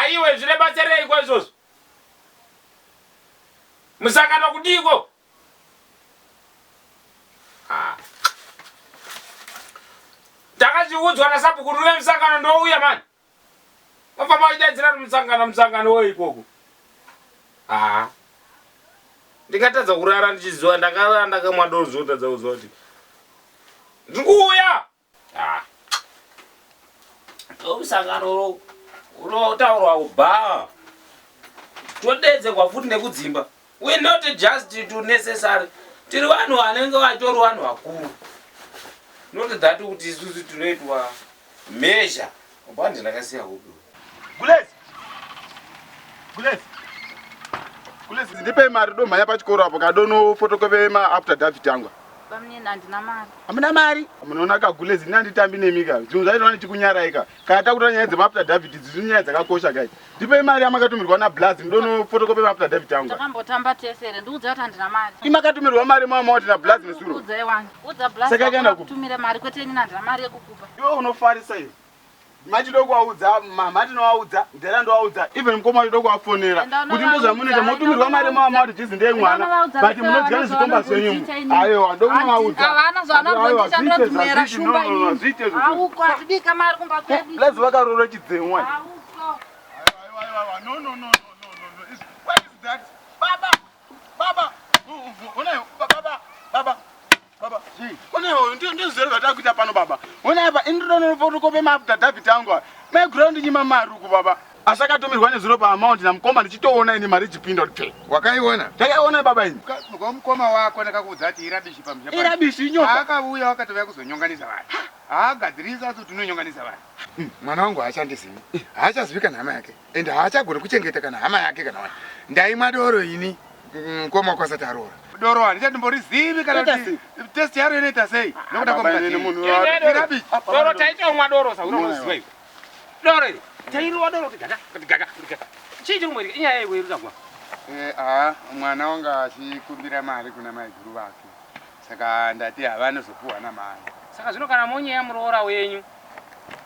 Haiwe zvine basa reiko izvozvo? Musangano kudiiko? Ah. Takazviudzwa nasabhuku rune musangano ndouya mani. Mafamba vachidaidzira kuti musangano musangano wei ikoko. Ah. Ndingatadza kurara ndichiziva ndakarara ndakamwa doro zvotadza kuziva kuti ndikuuya. Ah. Musangano unotaurwa kubhawa. Todedzerwa futi nekudzimba. We not just to necessary. Tiri vanhu vanenge vatori vanhu vakuru. Not that kuti isusu tinoitwa measure. Bandi ndakasiya kupi? Gulezi. Gulezi. Gulezi ndipe mari domhanya pachikoro apo kadono photocopy ma after David angu. Bamnini handina mari. Hamuna mari? Munoona ka Gulezi ini handitambi nemi ka. Zvinhu zvacho ndichikunyarai ka. Kana takutora nyaya dzema after David idzi nyaya dzakakosha guys. Ndipei mari yamakatumirwa na Blaz ndono photocopy ma after David angu. Takambotamba tese here? Ndikuudza kuti handina mari. Imakatumirwa mari mama wati na Blaz nesuro. Ndikuudzai wani. Udza Blaz. Saka yakaenda kupi? Tumira mari kwete ini handina mari yekukupa. Iwe unofarisa iwe. Machida kuvaudza mama tinovaudza mdhara ndovaudza even mukoma achida kuvafonera kuti ndozvamunoita motumirwa mari mama wati jizi ndeye mwana but munodya nezvikomba zvenyu aiwa ndokunovaudza Havana zvavanombondiita ndinonzi shumba ini. Hauko hatibika mari kumba kwedu. Blaz vakaroora chidzemwa. Hauko. Aiwa no no no no no no. What is that? Baba! Baba! Ona baba! Baba! Baba, ona iwe ndio ndio zero zvatakuita pano baba. Ona apa ini ndono photocopy ma affidavit angu. My ground nyima mari uku baba. Asi akatumirwa nezuro pa amount na mukoma ndichitoona ini mari ichipinda kuti pfe. Wakaiona? Takaiona baba ini. Kwa mukoma wako ndakakuudza kuti irabishi pamusha. Irabishi inyoka. Akauya wakatouya kuzonyonganisa vanhu. Haagadzirisa asi kuti unonyonganisa vanhu. Mm, mwana wangu haachandizivi. Haachazivi kana hama yake. And haachagoni kuchengeta kana hama yake kana wani. Ndaimwa doro ini mukoma wako asati aroora. Doro handichatomborizivi kana kuti test yaro inoita sei nokuda kwemukadzi. Doro taitomwa doro sa unoziva iwe. Doro iri tairova doro kuti gaga kuti gaga kuti gaga. Chii chiri kumboitika inyaya yeiko iri kutagwa? Eh, ah, mwana wanga achikumbira mari kuna maiguru vake saka ndati havanozopuwa namai. Saka zvino kana monyeya muroora wenyu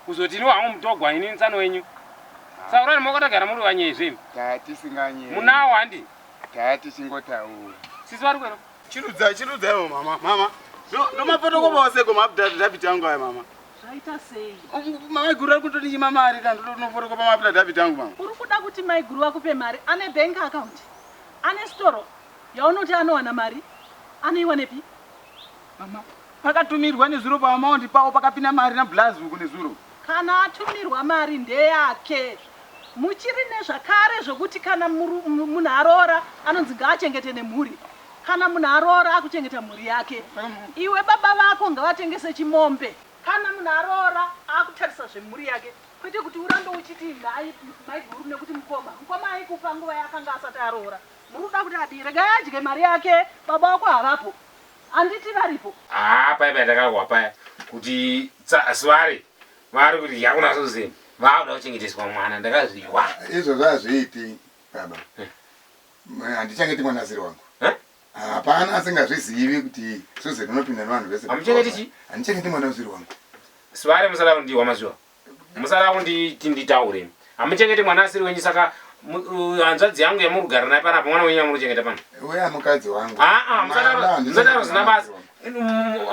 kuzoti ini wangu mutogwa ini ntsano wenyu. Saurani makatogara muri vanyeyi zvenyu. Tatisinganyei. Munawo handi? Tatichingotaura. Sisi vari kwero. Chirudzai, chirudzai mama, mama. Ndomafotokopa waseko maafidavit angu aya mama. Zvaita sei? Maiguru ari kutoninyima mari kana ndotonofotokopa maafidavit angu mama. Uri kuda kuti maiguru vakupe mari? Ane bank account? Ane storo yaunoti anowana mari? Anoiwanepi? Mama, pakatumirwa nezuro paamount pavo pakapinda mari naBlaz uku nezuro. Kana atumirwa mari ndeyake. Muchiri nezvakare zvokuti kana munhu aroora anonzi ngaachengete nemhuri. Kana munhu aroora akuchengeta mhuri yake. Iwe baba vako ngavatengese chimombe. Kana munhu aroora akutarisa zvemhuri yake kwete kuti urambe uchiti nhai maiguru nekuti mukoma. Mukoma aikupa nguva yaakanga asati aroora. Muri kuda kuti adii? Regai adye mari yake baba vako havapo. Handiti varipo? Haa paya paya takahwa paya kuti Svari vari kuti yakuna Susan vakuda kuchengeteswa mwana ndakazvihwa. Izvozvo hazviiti baba. Eh. Handichengeti mwana asiri wangu. Eh? Hapana asingazvizivi kuti Susan unopinda nevanhu vese. Hamuchengeti chii? Handichengeti mwana usiri wangu. Svari musada kundihwa mazuva. Musada kunditi nditaure. Hamuchengeti mwana asiri wenyu saka hanzvadzi yangu yamuri kugara naye panapa mwana wenyu yamuri kuchengeta pano. Uya mukadzi wangu. Ah ah musataura zvisina basa.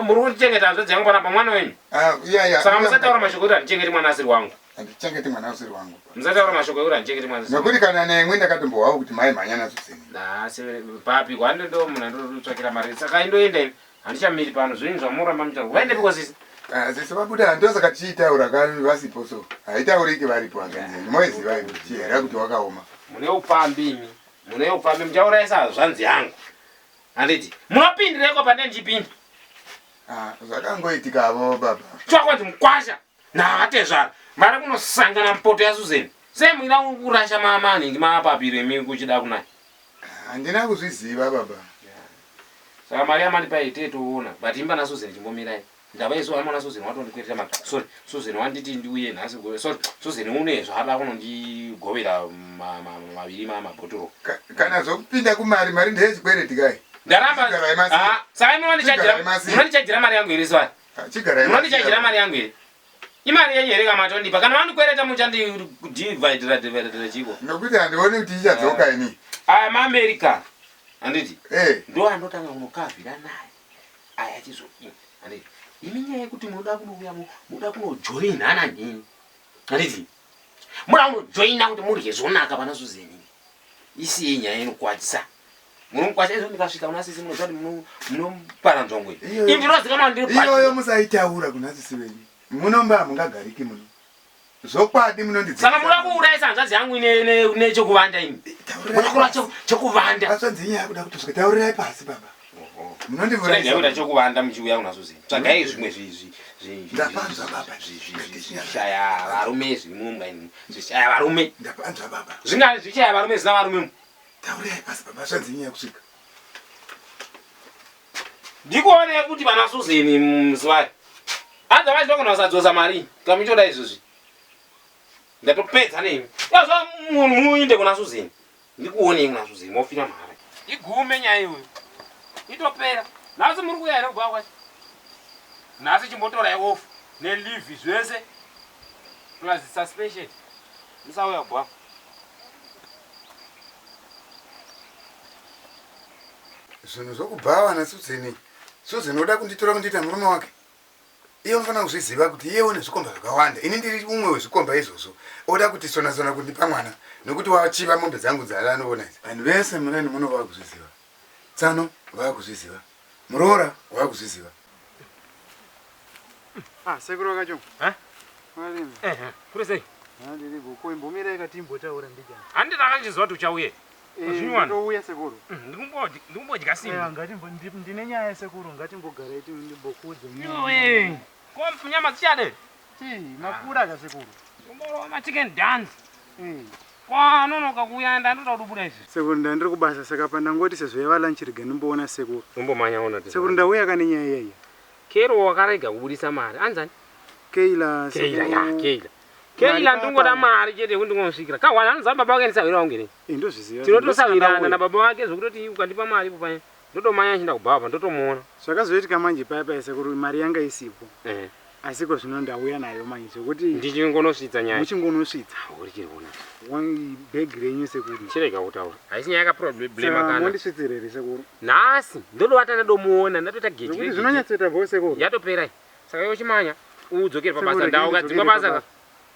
Muri kuchengeta hanzvadzi yangu panapa mwana wenyu. Ah iya iya. Saka musataura mashoko ekuti handichengeti mwana asiri wangu. Handichengeti mwana usiri wangu. Musataura mashoko ekuti handichengeti mwana asiri. Nekuti kana nemwi ndakatombohwawo kuti mai mhanya nadzo seni. Nhasi papi kwande ndo munhu andotsvakira mari saka indoenda ini. Handichamiri pano zvinhu zvamuramba muchitaura. Vaende piko sisi? Ah, sisi vabuda ndosaka tichiitaura ka vasipo so. Haitauriki varipo hanzvadzi yenyu. Moiziva imi chihera kuti wakaoma. Mune upfambi imi. Mune upfambi muchaurayisa hazvanzi yangu. Handiti? Munopindireiko pandee ndichipinda? Ah, zvakangoitikavo baba. Chakwanzi mukwasha navatezvara vari kunosangana mupoto yaSusan. Sei muchida kurasha manhingi mapapiro imi kuchida kunaya? Handina kuzviziva baba. Saka mari yamandipa iyi tee toona but imba naSusan chimbomirai. Ndava isu amona Susan watondikwereta mari. Sorry, Susan wanditi ndiuye nhasi. Sorry, Susan une zvaada kunondigovera maviri mabhotoro. Kana zvokupinda kumari mari ndeyechikwereti kai. Ndaramba. Ah, saka munondichajira munondichajira mari yangu here swari? Chigarai. Munondichajira mari yangu here? Imari yenyu here kamatondipa? Kana mandikwereta muchandidivhaidhira dhivhaidhira chiko? Nokuti handioni kuti ichadzoka ini. Aya maAmerica handiti? Eh. Ndo andotanga kunokavhira naye. Aya achizodini? Handiti? Imi nyaya yekuti munoda kunouya munoda kunojoinana neni. Handiti? Munoda kunojoina kuti murye zvonaka pana Suzeni. Isiye nyaya inokwadzisa. Munomukwasha izvo ndikasvika kuna sisi munoziva kuti munopara nzvongo iyi. Ini ndinozikanwa ndiri Iyoyo musaitaura kuna sisi venyu. Munomba hamungagariki muno. Zvokwadi munondidzikisa. Saka munoda kuurayisa hanzvadzi yangu nechekuvanda imi. Munoda kuura chekuvanda. Hanzvadzi yenyu yakuda kutosvika. Taurirai pasi baba. Munondivurayisa. Chekuvanda muchiuya kuna Susan. Tsvagai zvimwe zvi Ndapanzwa baba. Zvishaya varume zviri muno mukaini. Zvishaya varume. Ndapanzwa baba. Zvingari zvishaya varume zvisina varume. Taurirai pasi baba zvanzi nyaya kusvika. Ndikuone kuti vana Susan muswari. Anza vachitogona kusadzosa mari. Kamuchoda izvozvi. Ndatopedza nemi. Yazva munhu muinde kuna Susan. Ndikuonei kuna Susan mofira mahara. Igume nyaya iyoyo. Itopera. Nhasi muri kuuya here kubva kwacho? Nhasi chimbotorai off ne leave zvese. Plus suspension. Musauya kubva. Zvinhu zvokubhawa naSuzeni. Suzeni oda kunditora kundiita murume wake. Iye unofanira kuzviziva kuti iye une zvikomba zvakawanda. Ini ndiri umwe wezvikomba izvozvo. Oda kuti sona sona kundipa mwana nokuti wachiva mombe dzangu dzaanoona idzi. Vanhu vese muraini muno vakuzviziva. Tsano vakuzviziva. Muroora wakuzviziva. Ah, sekuru vakachonga. Eh? Mwalimu. Eh, kuri sei? Ah, ndiri boko imbomirai katimbotaura mbijana. Handi ndakachizwa kuti uchauye. Eh, Zvinywana. ndouya sekuru. Ndikumbodya simba. Eh, ngatimbo ndine nyaya sekuru, ngatimbogarai timbokuudza nyaya. Iwe. Ko nyama dzichade? Chii, makura ka sekuru. Kumborova ma chicken dance. Eh. Kwanonoka kuuya ndandoda kudubuda izvi. Sekuru ndandiri kubasa saka pandangoti sezvo yava lunch rega ndimboona sekuru. Umbomanya ona. Sekuru ndauya kane nyaya iyaiya. Kero wakarega kubudisa mari. Anzani? Keila Keila ya Keila. Keila ndingoda mari chete yekuti ndingosvikira. Kahwana anoziva baba vake ndisahwira wangu ini. Eh, ndozviziva. Tinotosahwirana nababa vake zvekutoti ukandipa mari ipo paya. Ndotomanya chinda kubhava ndotomuona. Zvakazoitika manje paya paya sekuru mari yanga isipo. Eh. Asi ko zvino ndauya nayo manje zvekuti ndichingonosvitsa nyaya. Muchingonosvitsa. Uri chiri kuona. Bag renyu sekuru. Chirega kutaura. Haisi nyaya yakaproblema kana. Mondisvitsira here sekuru? Nhasi ndodovata ndadomuona ndatoita geji. Zvekuti zvinonyatsoita bho sekuru. Yatopera. Saka iwe chimanya udzokere pabasa ndau ukadzingwa basa ka.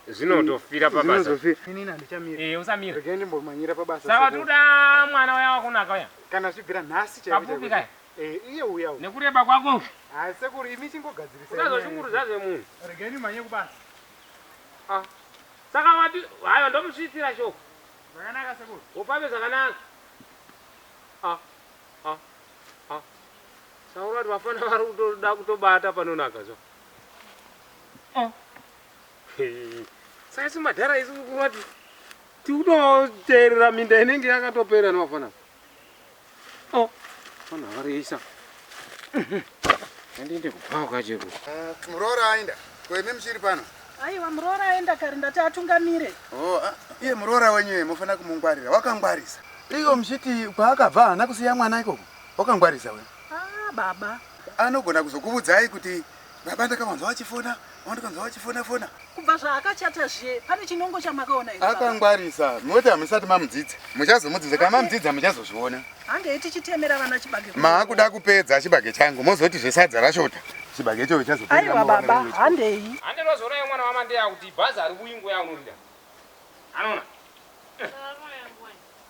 Zvinotofira pabasa. Zvinozofira. Inini handichamira. Eh, usamira. Regai ndimbomhanyira pabasa. Saka tikuda mwana uya wakunaka uya. Kana zvibvira nhasi chaipo. Kapupi kaya. Eh, iye uya uya. Nekureba kwako. Ah, sekuru imi chingogadzirisa. Usazoshungurudza zvemunhu. Regai ndimhanye kubasa. Ah. Saka wati hayo ndomusvitsira shoko. Zvakanaka sekuru. Ufambe zvakanaka. Ah. Ah. Ah. Saura kuti vafana vari kutoda kutobata panonaka zvo. Ah. Saka isu madhara isu kurati tikutoteerera minda inenge yakatopera nevafana. Oh. Fana variisa. Handiende kubhawa kacheku. Muroora aenda. Ko imi muchiri pano? Aiwa muroora aenda kare ndati atungamire. Oh, ah, iye muroora wenyu iye mofanira kumungwarira. Wakangwarisa. Iyo muchiti kwaakabva haana kusiya mwana ikoko. Wakangwarisa we. Ah baba. Anogona kuzokuudzai kuti baba ndakawanzwa vachifona, wandikanzwa vachifona fona. Kubva zvaakachata zviye pane chinongo chamakaona here baba? Akangwarisa. Moti hamusati mamudzidza. Muchazomudzidza kana mamudzidza muchazozviona. Handei tichitemera vana chibage. Maakuda kupedza chibage changu mozoti zvesadza rashota. Chibage icho chazopera. Aiwa baba, handei. Handinozoona mwana wamandeya kuti bhazi ari kuingo yaunorida. Anoona.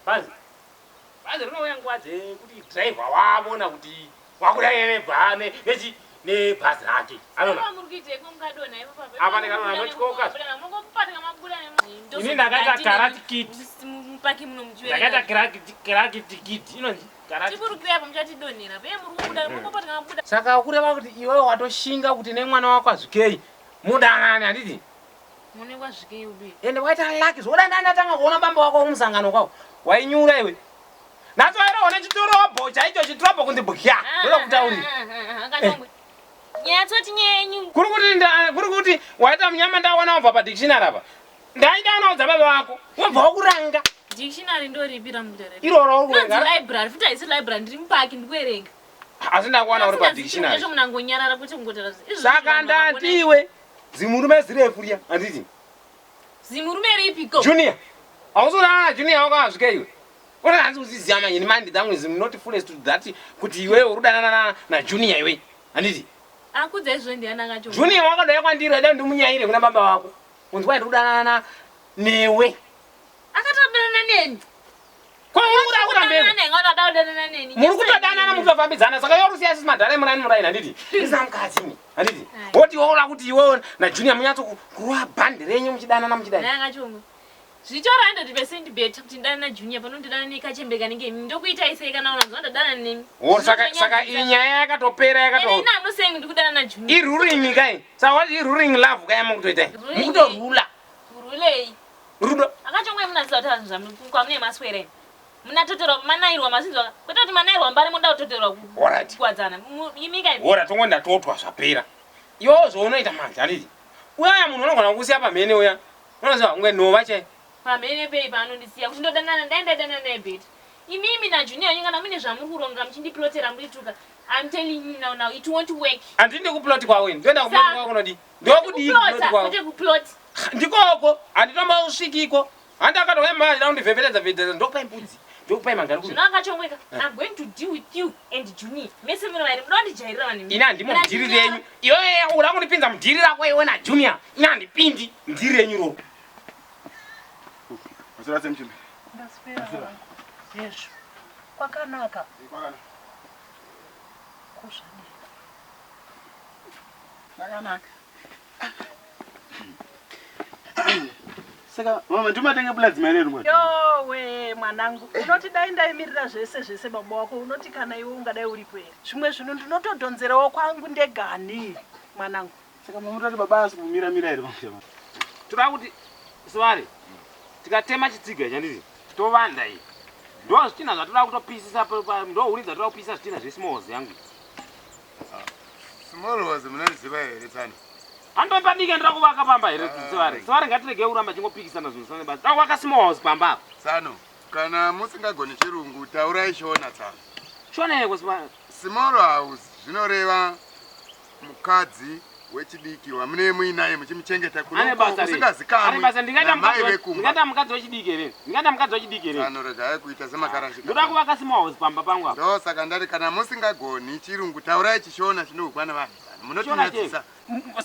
Bhazi. Bhazi rinouya nguva dzekuti driver wavona kuti wakuda nebhane nechi nebhazi rake. Anoona. Apa ndikadonha ndotyoka. Ini ndakaita karate kid. Mupaki muno muchiverenga. Ndakaita karate kid. Inonzi karate. Tiburukire apo muchatidonhera. Peye muri kubuda, mungopatanga mabuda. Saka kureva kuti iwewe watoshinga kuti nemwana wako azvikei mudanane handiti? Munengwa zvikei ubi. Ende waita lucky zvoda ndandatanga kuona bamba wako kumusangano kwako. Wainyura iwe. Nhasi wairawo nechitorobho chaicho chitorobho kunzi bhya. Ndoda kutaurira. Akatongwe. Nyatsoti nyaya yenyu. Kuri kuti kuri kuti waita munyama ndawana wabva pa dictionary apa. Ndaida unaudza baba vako. Wobva wakuranga. Dictionary ndoripi ramutaura? Iroro uri Inonzi kuverenga. library, futi haisi library, ndiri mupaki ndikuverenga. Asi ndakuwana uri pa dictionary. Chacho munangonyarara kuti kungotaura izvi. Saka ndati iwe. Zimurume zirefu riya handiti? Zimurume ripiko? Junior. Hauzodanana na Junior wako asvike iwe. Uri hanzi uziziva manje ni mandi dzangu is not fullest to that kuti iwewe uri kudanana na Junior iwe. Handiti? Akudza izvo ndiani akacho? Junior wakadai kwandiri aida ndimunyaire kuna baba vako. Unzwa ndiri kudanana newe. Akatodanana neni. Ko uri kuda kurambeko? Muri kutodanana mukutofambidzana saka iwe urusiya sisi madhara emuraini muraini handiti? Ndisina mukadzi ini handiti? Woti iwe ura kuti iwewe naJunior munyatso kurova bhandi renyu muchidanana muchidai. Zvitora 100% better kuti ndidane naJunior pano ndidane nekachembe kanenge imi ndokuitai sei kana unanzwa ndadana nemi. Oh, saka saka iyi nyaya yakatopera yakato. Ini I'm not saying ndikudana naJunior. Iruling kai. Saka what iruling love kai mukutoita. Mukutorula. Kurulei. Rudo. Akachongwe munaziva kuti zvanhu zvamu kwamune maswera imi. Munatoterwa manairwa mazinzwa kwete kuti manairwa mbare moda kutoterwa kuwadzana. Imi kai. Ora tongo ndatotwa zvapera. Iwewe zvaunoita manje handiti. Uya munhu unogona kukusiya pamhene uya. Unoziva kunge nhova chai. Pamhene pei paanondisiya kuti ndodanana dai ndadanana naye better. Imimi naJunior wenyu kana mune zvamuri kuronga muchindiplotera murituka I'm telling you now now it won't work. Handindi kuplot kwako ini. Ndoenda kuplot kwako kunodii? Ndokudii kuplot kwako? Kwete kuplot. Ndikoko handitombosvikiko. Handi akatouya mama achida kundivhevheredza vhevheredza ndokupai mbudzi. Ndokupai mangari kuno. Zvino akachongweka. Eh. I'm going to deal with you and Junior. Mese muri vairi munoda kundijairira vanhu. Ini handimo mudhiri renyu. Iwe uda kundipinza mudhiri rako iwe na Junior. Ini handipindi mudhiri renyu roro. Maswera sei muchimbi? Ndaswera. Hezvo. Kwakanaka. Kwakanaka. Kuzvadii? Kwakanaka. Saka mama ndimatenge pulazi mari here mwana? Yowe mwanangu, unoti dai ndaimirira zvese zvese baba wako, unoti kana iwe ungadai uripo here? Zvimwe zvinhu ndinotodhonzerawo kwangu ndegani mwanangu. Saka mama mutati baba asi kumira mira here pamusha? Toda kuti sivari tikatema chitsiga ichi handiti tovanda iyi ndo zvitina zvatoda kutopisisa ndo huni dzatoda kupisa zvitina zvesmalls yangu Small was munoriziva here tsano? Handoi padiki andira kuvaka pamba here sivari sivari ngatiregei kuramba chingopikisana zvinhu zvisina nebasa. Toda kuvaka small house pamba apa. Tsano kana musingagoni chirungu taurai shona tsano. Shona yeko sivari. Small house zvinoreva mukadzi wechidiki wamune muinaye muchimuchengeta Ane basa rei? kunokusingazikamwi Ane basa ndingaita namai mukadzi vekumba. ndingaita mukadzi wechidiki here? Ndingaita mukadzi wechidiki here? Tsano regai kuita semakarashika. Ndoda kuvaka small house pamba pangu apa. Ndosaka ndati kana musingagoni chirungu taurai chishona chinokwana vanhu. Munotinyadzisa.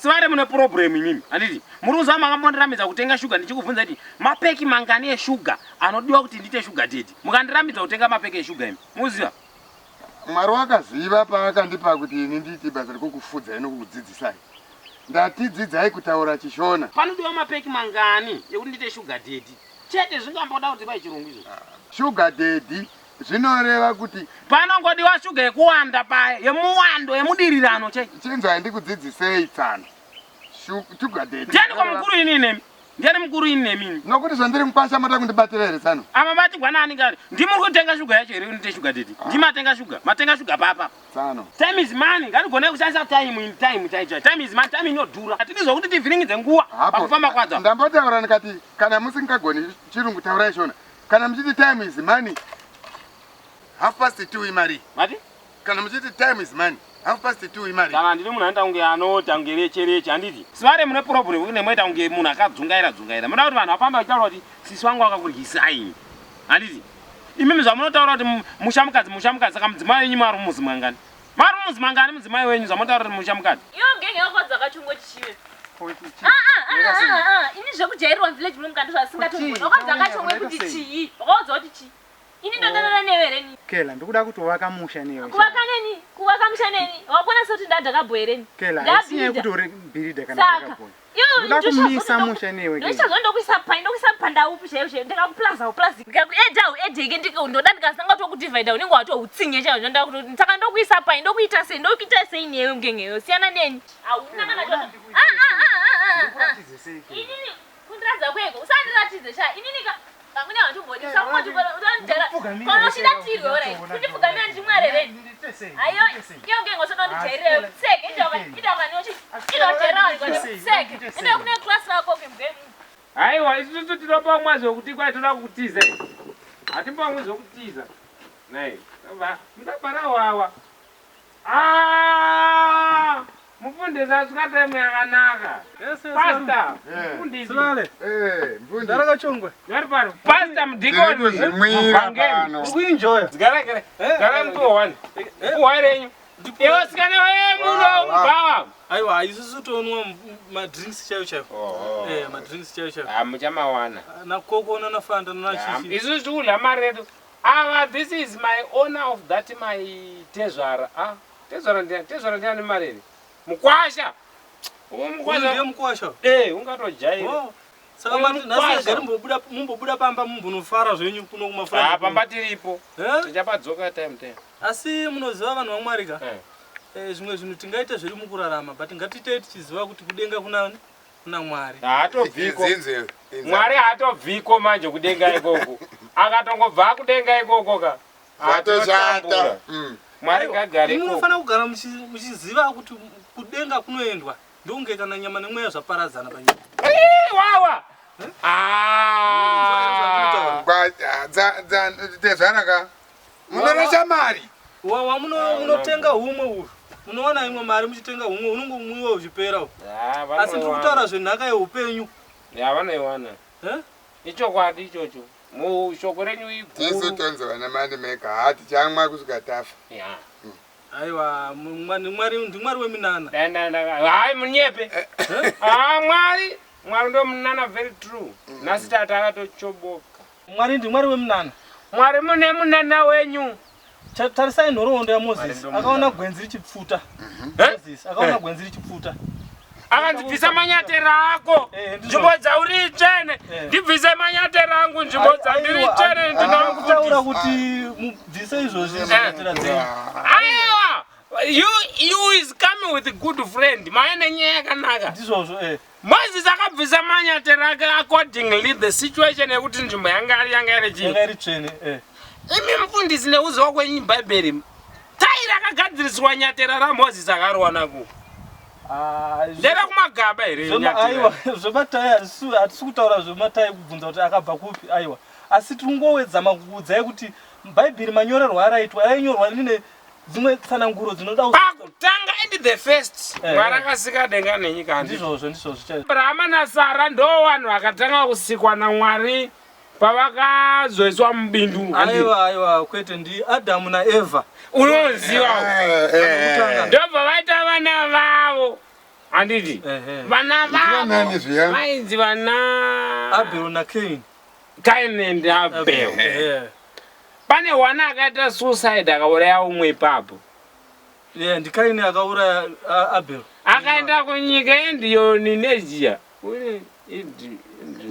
Sivare mune problem imimi handiti muri kuziva makambondiramidza kutenga shuga ndichikubvunza kuti mapeki mangani eshuga anodiwa kuti ndiite shuga daddy mukandiramidza kutenga mapeki eshuga imi muziva Mwari wakaziva paakandipa kuti ini ndiite basa rekukufudzai nokukudzidzisai. Ndati dzidzai kutaura chishona. Panodiwa mapeki mangani ekuti ndiite shuga daddy chete zvingamboda kuti pai chirungu izvo. Shuga daddy zvinoreva kuti Panongodiwa shuga yekuwanda paya yemuwando yemudirirano chai. Chinzwai ndikudzidzisei tsano. Shuga daddy. Ndiani kwa mukuru ini nemi? Ndiani mukuru ini nemi ini? Nokuti zvandiri mukwasha moda kundibatira here tsano? Apa matigwa nani kare? Ndimi muri kutenga shuga yacho here unoite shuga daddy? Ndimi matenga shuga. Matenga shuga papa. Tsano. Time is money. Ngatigone kushandisa time in time chaicho. Time is money. Time inodhura. Hatidi zvokuti tivhiringidze nguva pakufamba kwadzo. Ndambotaura ndikati kana musingagoni chirungu taurai shona. Kana muchiti time is money 2:30 imari. Mati? Kana muchiti time is money 2:30 imari. Kana ndiri munhu anoita kunge anoita kunge reche reche handiti? Sivare mune problem kune moita kunge munhu akadzungaira dzungaira. Munoda kuti vanhu vafambe vachitaura kuti sisi wangu akakuryisai. Handiti? Imimi zvamunotaura kuti musha mukadzi musha mukadzi saka mudzimai wenyu mari muzi mangani? Mari muzi mangani mudzimai wenyu zvamunotaura kuti musha mukadzi? Iwe mugenge wako dzakachongoti chiwe. Ah, ah, ah, ah, ah. Ini zvekujairirwa village muno mukandi zvasingatomboona. Wakaudza akachongwe kuti chii? Wakaudza kuti chii? Ini ndodanana newe here ni? Kela, ndikuda kutovaka musha newe. Kuvaka neni? Kuvaka musha neni? Wakona soti ndadhakabho here ni? Kela, haisi nyaya yekuti uri bhiridha kana Saka. dhakabho. Iwe Ndoda kumisa musha newe. Kela. Ndochazo ndokuisa pai ndokuisa pandau upi chaiyo chaiyo ndikakuplaza uplazi ndikakuedha uedheke ndika ndoda ndikasanga tokudivhaidha unenge watoutsinya chaiyo ndoda kuti saka ndokuisa pai ndokuita sei ndokuita sei newe mgengeyo siyana neni hauna kana choto ah ah ah ah ah Ndikuratidze sei Kela? inini kundiratidza kweko usandiratidze sha inini ka vamwene vatombodi usakumatondijara kana uchida tirwe orai kundipfugamira ndichimwarereni ayo iyo ngengo sotondijairire tseke idawaniidawaniidawanitseke enda kune class rako ke mgemu Haiwa isusu tinopamwa zvokuti kwai toda kutiza. Hatimbamwi zvokutiza. Nai, mudabara wawa. Ah! Mufundisi asvika time yakanaka. Pastor, mufundisi. Silale. Eh, mfundisi. Ndarakachongwe. Ngari pano. Pastor mudikoni. Tiri kuzvimwira pano. Ukuenjoya. Gara gara. Gara mupiwe one. Puwa renyu. Iwe sikana wewe muno mubhawa. Aiwa, isusu tonwa madrinks chaiwo chaiwo. Eh, madrinks chaiwo chaiwo. Ah, muchamawana. Na koko na fanta na chichi. Isusu tikudya mari yedu. Ava, this is my owner of that my tezvara. Ah, tezvara ndiani? Tezvara ndiani mari iri? Mukwasha. Uwo Ndiye mukwasha. mukwasha. Eh, ungatojaira. Oh. Saka Uyo mati nhasi mukwasha. regai mumbobuda mumbobuda pamba mumbonofara zvenyu kuno kumafura. Ah, pamba tiripo. Eh? Tichapadzoka time time. Asi munoziva vanhu vaMwari ka? Eh. Eh, zvimwe zvinhu tingaita zviri mukurarama but ngatitei tichiziva kuti kudenga kuna kuna Mwari. Haatobviko. Inzinze. Mwari haatobviko manje kudenga ikoko. Akatongobva kudenga ikoko ka. Zvatoshata. Haatotambura. Mwari ngagare Imi ikoko. munofanira kugara muchiziva kuti kudenga kunoendwa ndokunge kana nyama nemweya zvaparadzana panyika. Eh, wawa. Ah. Tezvara ka. Munorasha mari. Wawa munotenga humwe uhu. Munowana imwe mari muchitenga humwe unongomwiwa uchipera uhu. Ah, Asi ndiri kutaura zvenhaka yeupenyu. Ya vanoiwana. Eh? Ichokwadi ichocho. Mushoko renyu Tisu iguru. tonzi vana mani meka. Ha tichamwa kusvika tafa. Ya. Aiwa, Mwari ndiMwari weminana. Dai dai dai. Hayi munyepe. Ah, Mwari. Mwari ndo munana very true. Nhasi tata akatochoboka. Mwari ndiMwari weminana. Mwari mune munana wenyu. Tarisai nhoroondo Mwari yaMozisi. ndomunana. Akaona gwenzi richipfuta. Eh? Mozisi akaona Eh. gwenzi richipfuta. Akanzi bvisa manyatera ako. Eh, ndizvo. Nzvimbo dzauri tsvene. Eh. Ndibvise manyatera angu nzvimbo dzandiri tsvene Ndinokutaura ndinokutaura. kuti mubvise izvozvi manyatera dzenyu. Aiwa. You is coming with a good friend. Maene nyaya yakanaka. Ndizvozvo eh. Moses akabvisa manyatera ake accordingly the situation yekuti nzvimbo yanga ari yanga iri chii. Yanga iri tsvene eh. Imi mufundisi neuziva kwenyu Bhaibheri. Tai rakagadziriswa nyatera raMoses akariwana ku. Ah, Ndere kumagaba here nyatera. Aiwa, zvematai hatisi kutaura zvematai kubvunza kuti akabva kupi aiwa. Asi tingowedza kuudzai kuti Bhaibheri manyorerwo araitwa rainyorwa rine dzimwe tsananguro dzinoda Pakutanga and the first Eh. Mwari akasika denga nenyika handizvo. Ndizvozvo ndizvozvo chaizvo. Abrahama naSara ndo vanhu vakatanga kusikwa naMwari pavakazoiswa mubindu. handizvo? Aiwa aiwa kwete ndi Adamu naEvha. Unoziva. Eh, Ndobva vaita vana vavo. Handiti? Ehe. Vana Ndivanani vavo zviya? vainzi vana Abel naCain. Cain and Abel. Ehe. Pane wana akaita suicide akauraya umwe ipapo. Yeah, ndiKaini akauraya Abel. Akaenda kunyika yeNdiyoni neZiya.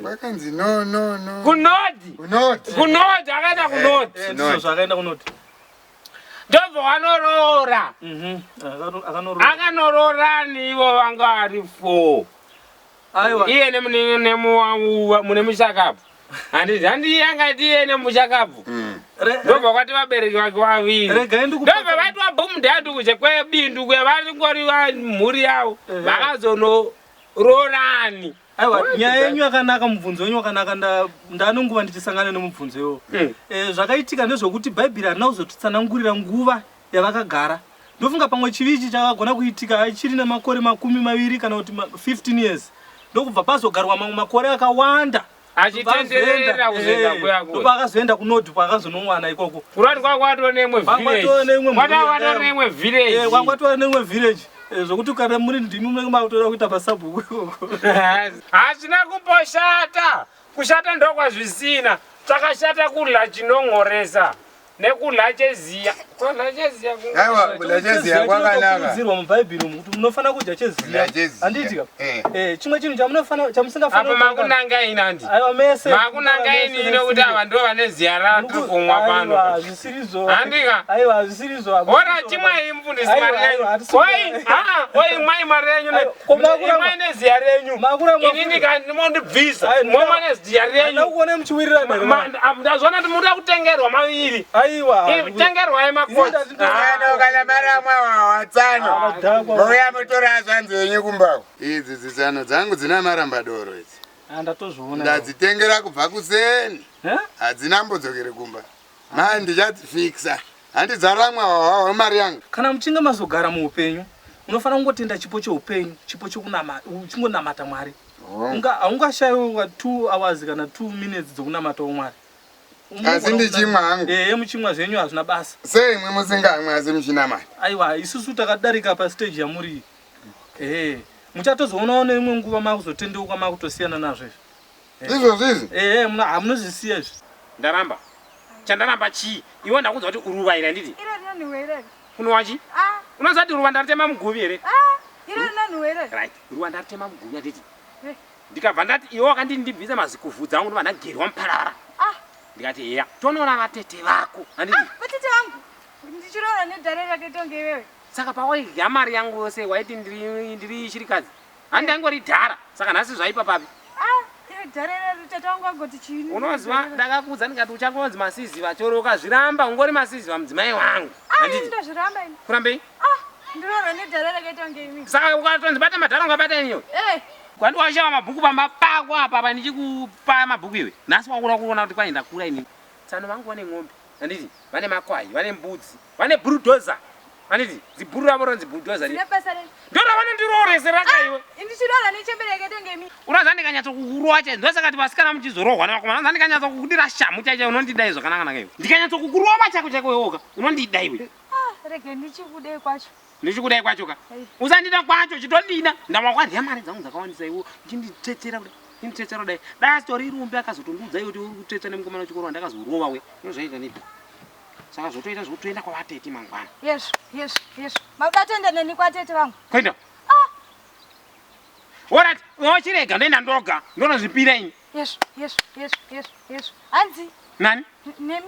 Kwakanzi no no no. Kunoti. Kunoti. Kunoti akaenda kunoti. Eh, ndizvozvo akaenda kunoti. Ndobva wanoroora. Mhm. Akanoroora. Akanoroorani ivo vanga vari 4. Aiwa. Iye mune mushakabvu. Handiti handi angaiti iye nemushakabvu. Ndobva kwati vabereki vake vaviri. Regai ndikupa Ndobva vaitwa bhumudhadhu kuche kwebindu kwe varingori mhuri yavo. Ehe. Vakazonoroorani. Aiwa, nyaya yenyu yakanaka, mubvunzo wenyu wakanaka, ndane nguva ndichisangana nemubvunzo iwowo. Eh, zvakaitika ndezvokuti Bhaibheri harina kuzotitsanangurira nguva yavakagara. Ndofunga pamwe chivi ichi chakagona kuitika chiri nemakore 20 kana kuti 15 years. Ndokubva pazogarwa mamwe makore akawanda. Achitenderera kuzoenda kuya kuya. Ndobva akazoenda kunodhi kwaakazonowana ikoko. Kurati kwakwato neimwe Kwakwato village. neimwe mhuri Kwakwato yanga- neimwe village. Eh, kwakwato neimwe village. Eh, zvokuti kana muri ndimi munenge makutoda kuita pasabhuku ikoko. Hazvina kumboshata. Kushata ndokwazvisina. Chakashata kudla chinong'oresa nekudla cheziya. Kudla cheziya Aiwa, kudla cheziya kwakanaka. Chinokurudzirwa muBhaibheri umu kuti munofanira kudya cheziya. Kudya cheziya. Handiti ka? Eh. Eh, chimwe chinhu chamusingafanira Apo makunanga ini handi. Aiwa mese. Makunanga ini inokuti ava ndo vane ziya ratiri kumwa pano. Aiwa, hazvisirizvo. Handika? Aiwa, hazvisirizvo. Ora chimwai mufundisi Aiwa, mari yenyu. aiwa, hatisi Oi, ah, oi mwai mari yenyu. Aiwa, ko makuramba- Imwai neziya renyu. Makuramba Ini ndikandimondibvisa. Aiwa, Momwa neziya renyu. Ndakuona muchiwirirana here? Ndazviona kuti muda kutengerwa maviri. Aiwa. Tengerwai makoti. Tsano kana maramwa watsano. Mouya mutora zvanzi yenyu kumbako. Idzi dzitsano dzangu dzina maramba doro idzi. Ndatozviona. Ndadzitengera kubva kuseni. Eh? Hadzina mbodzokere kumba. Mai ndichadzifikisa. Handi dzaramwa wawawa mari yangu. Kana muchinge mazogara muupenyu, Unofanira kungotenda chipo cheupenyu, chipo chekunama, uchingonamata Mwari. Unga haungashayiwo 2 hours kana 2 minutes dzokunamatawo Mwari. Asi ndichimwa hangu. Ehe, muchimwa zvenyu hazvina basa. Sei imwe musingamwi asi muchinamata? Aiwa, isusu takadarika pastage yamuri iyi. Ehe, muchatozoonawo neimwe nguva makuzotendeuka makutosiyana nazvo izvi. Izvozvo izvi? Ehe, munozvisiya izvi. Ndaramba. Chandaramba chii? Iwe ndakuudza kuti uruva iri handiti? Iro rinonhuhwa iroro. Kunowa chii? Ah. Unoziva kuti ruva ndaritema muguvi here? Ah, iro rinonhuhwa iroro. Right. Ruva ndaritema muguvi handiti? Eh. Ndikabva ndati iwe wakanditi ndibvise mazikuvhudzi angu ndobva ndagerwa muparara. Ah. Ndikati heya, tonoona vatete vako. Handiti? Ah, vatete vangu. Ndichiroora nedhara rakaita kunge iwewe. Saka pawaidya mari yangu yose waiti ndiri ndiri shirikadzi. Handi angori dhara. Saka nhasi zvaipa papi? Ah, iro dhara iroro tete vangu vagoti chii? Unoziva ndakakuudza ndikati uchangonzi masiziva choro ukazviramba ungori masiziva mudzimai wangu. Ah, Handiti? ndozviramba ini. Kurambei? Ah, ndiroora nedhara rakaita kunge imi. Saka ukatonzi bata madhara ungabata iniwe. Eh. Kwandi washawa mabhuku pamba pako apa pa ndichikupa mabhuku iwe. Nhasi wakura kuona kuti kwai ndakura ini. Tsano vangu vane ng'ombe. Handiti? Vane makwai, vane mbudzi, vane bulldozer. Handiti? Zibhuru ravo ronzi bulldozer. Zvine basa rei? Ndora vanondirooresera ka iwe. Ndichiroora nechembere yakaita kunge imi. Unoziva ndikanyatsokukurova chaizvo ndosaka ti vasikana muchizorohwa nevakomana unoziva ndikanyatso-kukudira shamhu chaicho unondida izvo zvakanaka iwe. Ndikanyatsokukurova chako chako iwoka unondida iwe. Ah, rege ndichikudei kwacho. Ndichikudai kwacho ka. Usandida kwacho chitondida. Ndawakwadya mari dzangu dzakawandisa iwe uchinditsetsera kudai. Uchinditsetsera kudai. Dai asitori rumbi akazotondiudza iwe kuti uri kutsvetsa nemukomana wechikoro wandakazorova we. Unozvaita nei? Saka zvotoita zvotoenda kwavatete mangwana. Yezvo, yezvo, yezvo. Makuda toenda neni kwatete vangu. Kuenda. Ah. Alright, wochirega ndoenda ndoga. Ndonozvipira ini. Yezvo, yezvo, yezvo, yezvo, yezvo. Hanzi. Nani? Nemi.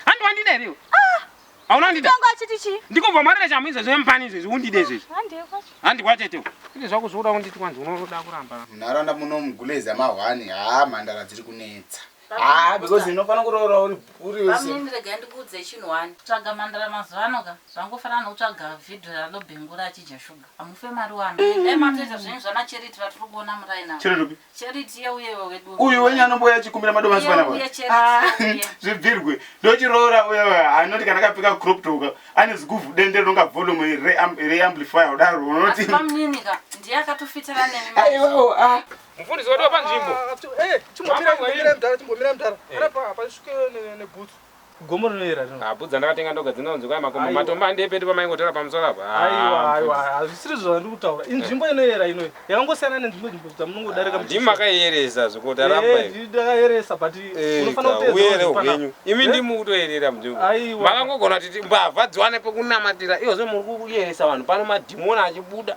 Handi wandida here iwe? Ah. Hauna kundida? Tangu achiti chii? Ndikubva marira chamu izvezvi nemupani izvezvi undide izvezvi. Handi kwacho. Handi kwatete. Ine zvako zvoda kunditi kwanzi unoda kuramba. Munharaunda muno muguleza mahwani haa mhandara dziri kunetsa. Haa because inofanira kuroora uri uri Bamnini regai ndikuudze chinhu wani. Kutsvaga mhandara mazuva ano ka zvangofanana nokutsvaga vhidhiyo raLobhengula achidya shuga. Hamufe mari wani. Dai matoita zvenyu zvana Charity vatiri kuona muraini ava. Charity upi? Charity yeuye wedu. Uyu wenyu anombouya achikumbira madomasi Uye, panapa. uye Charity, Ah, uye. Zvibvirwe. Ndochiroora uya uya anoti kana akapfeka crop top ka ane ziguvhu dende rinonga volume reamplifier kudaro Asi unoti bamnini ka ndiye akatofitira nemi. Aiwawo ah. Mufundisi wedu wepanzvimbo. Eh, chimbomira chimbomira mudhara, chimbomira mudhara. Panapa hapasvike nebhutsu. Gomo rinoera rino. Ah, bhutsu dzandakatenga ndoga dzinonzi kwai makomo Aiwa. matombo andiye pedu pamaingotora pamusoro apa. Ah, Aiwa, aiwa, mufundisi. hazvisiri zvandiri kutaura. Inzvimbo inoyera inoyi. Yakangosiyana nenzvimbo nzvimbo dzamunongodarika. Ndimi makayeresa zvekuti aramba Eh, ndakayeresa but unofanira kuteedza uyere vanhu panapa. hwenyu imi Eh? ndimi kutoyerera munzvimbo Aiwa. makangogona kuti mbavha dziwane pekunamatira iyozve muri kuyeresa vanhu pano madhimoni achibuda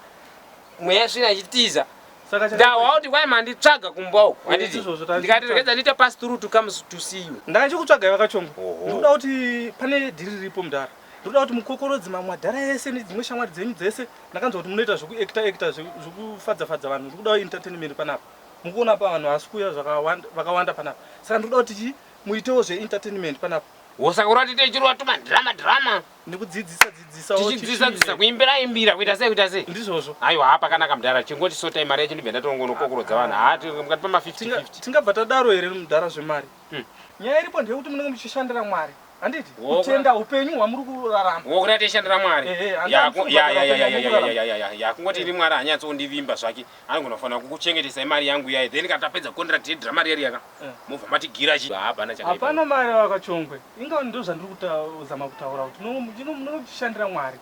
mweya svina ichitiza ndahwa kuti kwai manditsvaga kumba uku Eh, handiti izvozvo tanditsvaga. ndikati regedza ndiite pass through to come to see you Ndakachikutsvagai vakachongo. Ndikuda kuti pane dhiri riripo mudhara. Ndikuda kuti mukokorodze mamwe madhara ese nedzimwe shamwari dzenyu dzese. Ndakanzwa kuti munoita zvekuacta acta zvekufadza fadza vanhu. Ndikuda entertainment panapa. Mukuona pa vanhu havasi kuuya zvakawanda vakawanda panapa. Saka ndikuda kuti chi muitewo zveentertainment panapa. Wosaka uri kuti tichirwa tuma drama drama. Nekudzidzisa dzidzisa Tichidzidzisa dzidzisa kuimbira imbira kuita sei kuita sei. Ndizvozvo. Aiwa hapa kanaka mudhara chingoti sotai mari yacho ndibve ndatongonokokorodza vanhu. Haa mukati pama 50 50. Tingabva tadaro here mudhara zvemari? Nyaya iripo ndeyekuti munenge muchishandira Mwari. Handiti? Wo- Kutenda upenyu hwamuri kurarama. Wokuti atishandira Mwari. Ehe, handi Ya, hamufuni ya, kubhadhara ya, ya, upenyu ya, ya, hwamuri ya, ya, ya, ya. Kungoti iri Mwari hanyatsondivimba zvake. Anogona kufanira kukuchengetesai mari yangu yayi. Then kana tapedza contract yedrama riya riya ka. Mobva matigira chi. Hapana chakaipa. Hapana mari vakachongwe. Inga ndo zvandiri kutazama kutaura kuti munotishandira Mwari.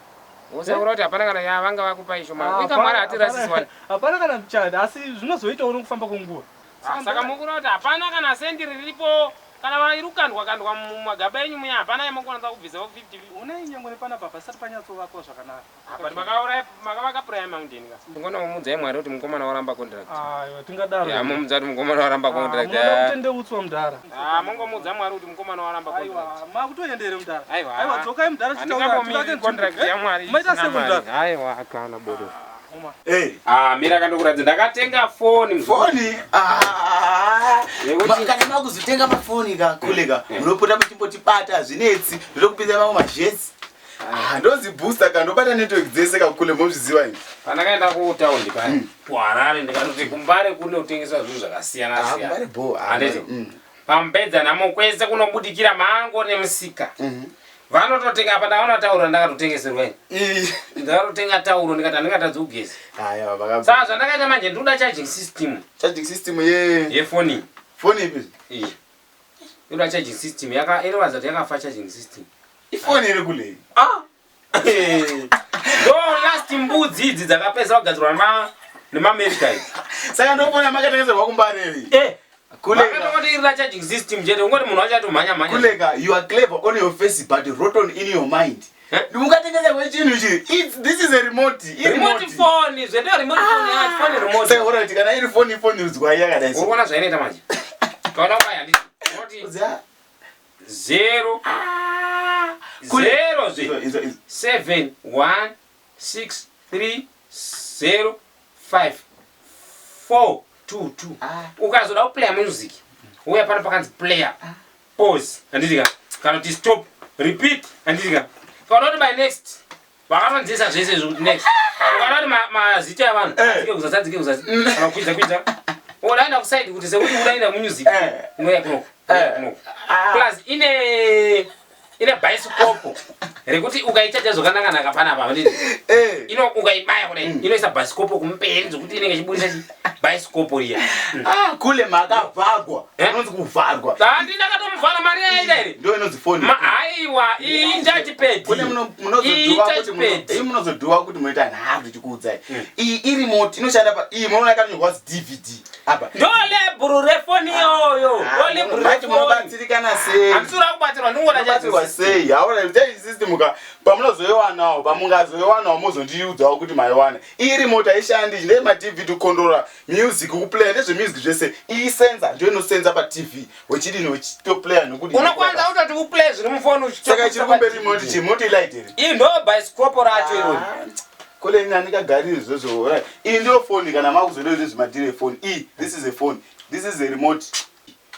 Usaura kuti hapana kana ya vanga vakupa ishoma. Ah, Inga Mwari hatirasisi wani. Hapana kana chada asi zvinozoitawo nokufamba kwenguva. Ah, Saka mukura kuti hapana kana sendi riripo kana vairukandwa kandwa mumagaba enyu muya hapana yamokwanisa kubvisa 50. Unai nyangwe nepanapa pasati panyatsovakwa zvakanaka. But makauraya makavaka prayer mountain ka. Ngonomuudzai Mwari kuti mukomana waramba contract. Aiwa tingadaro. Ya mumuudza kuti mukomana waramba contract. Munoda kutendeutswa mudhara. Ah mungomuudza Mwari kuti mukomana waramba contract. Aiwa makutoendere mudhara. Aiwa. Aiwa dzokai mudhara chitaura Handingambomiri tivake contract nzvimbo. yaMwari. Maita isina sei mari. mudhara? Aiwa kana bodo. Eh. Ah mira kandokuratidza ndakatenga foni. Foni? Ah. Yekuti- Kana makuzotenga mafoni ka kule ka munopota muchimbotibata hazvinetsi ndotokupinza mamwe mazhetsi. Ah, ndozi booster ka ndobata network dzese ka kule mozviziva ini. Pandakaenda kutaundi paya kuHarare ndikatoti kuMbare kune kutengeswa zvinhu zvakasiyana Ah, siyana. kuMbare bho, ah, Handiti? mm. Pamupedza namo kwese kunobudikira mango nemusika. Vanototenga apa ndaona tauro ndakatotengeserwa ini. Ndakatotenga tauro ndikati handingatadzi kugeza. Haya baba. Saka zvandakaita manje ndikuda charging system. Charging system ye yefoni. Foni ipi? Iyi. Inoda charging system yaka inoratidza kuti yakafa charging system. Ifoni iri kule. Ah. Ndo last mbudzi idzi dzakapedza kugadzirwa nema nemaAmerica idzi. Saka ndofona makatengeserwa kumbare iyi. Eh. Vakatongoti iri charging system chete ungoti munhu wacho atomhanya mhanya. Kuleka, you are clever on your face but rotten in your mind. Mungatengeserwa chinhu ichi. It's this is a remote. I Remote phone, zvendo remote phone yacho, phone remote. Saka alright kana iri phone ifoni rudzwa yakadai. Uri kuona zvainoita manje? Kaona kubaya handiti. Unoti zero zero zve 7 1 6 3 0 5 4 2 2. Ukazoda kuplaya music, uya pano pakanzi player pause handiti ka kana kuti stop repeat handiti ka kana kuti by next vakatonzisa zvese izvi kuti next ukaona kuti mazita evanhu adzike kuzasi adzike kuzasi kana kukwidza kwidza udaenda kusaidi kuti sekuti udaenda kumusic unouya kunoko unouya kunoko plus ine ine bhaisikopo rekuti ukaichaja zvakanaka-naka panapa handiti ino ukaibaya kudai inoisa bhaisikopo kumberi zvekuti inenge ichibudisa chi bhaisikopo riya Ah, kule makavhagwa. Inonzi kuvharwa. Handi ndakatomuvhara mari yaida here? Ndo inonzi phone. Haiwa, iyi touchpad. Kune munozodhuwa kuti iyi munozodhuwa kuti munoita nharo tichikuudzai. Iyi i remote inoshanda pa iyi munoona yakanyorwa kuti DVD apa. Ndo lebhuru refoni iyoyo. Ndo lebhuru Mati refoni. munobatsirikana sei? Handisura kubatsirwa ndingoda Munobatsirwa sei? Haona charging system ka pamunozoiwanawo pamungazoiwanawo mozondiudzawo kuti maiwana. Iyi remote haishandi ndeye ma DVD kucontroller music kuplaya ndezvemusic zvese. Iyi sensor ndiyo inosenza pa TV wechidini wechitoplaya nokudini. Unokwanisa kutoti uplay zviri mufoni Saka chiri kumberi remote chii? Moti light here? Iyi ndo bhaisikopo racho irori. Kule ini handingagariri izvozvo. Right. Iyi ndiyo foni kana makuzoda zvezvimadhiri efoni. Iyi, this is a phone. This is a remote.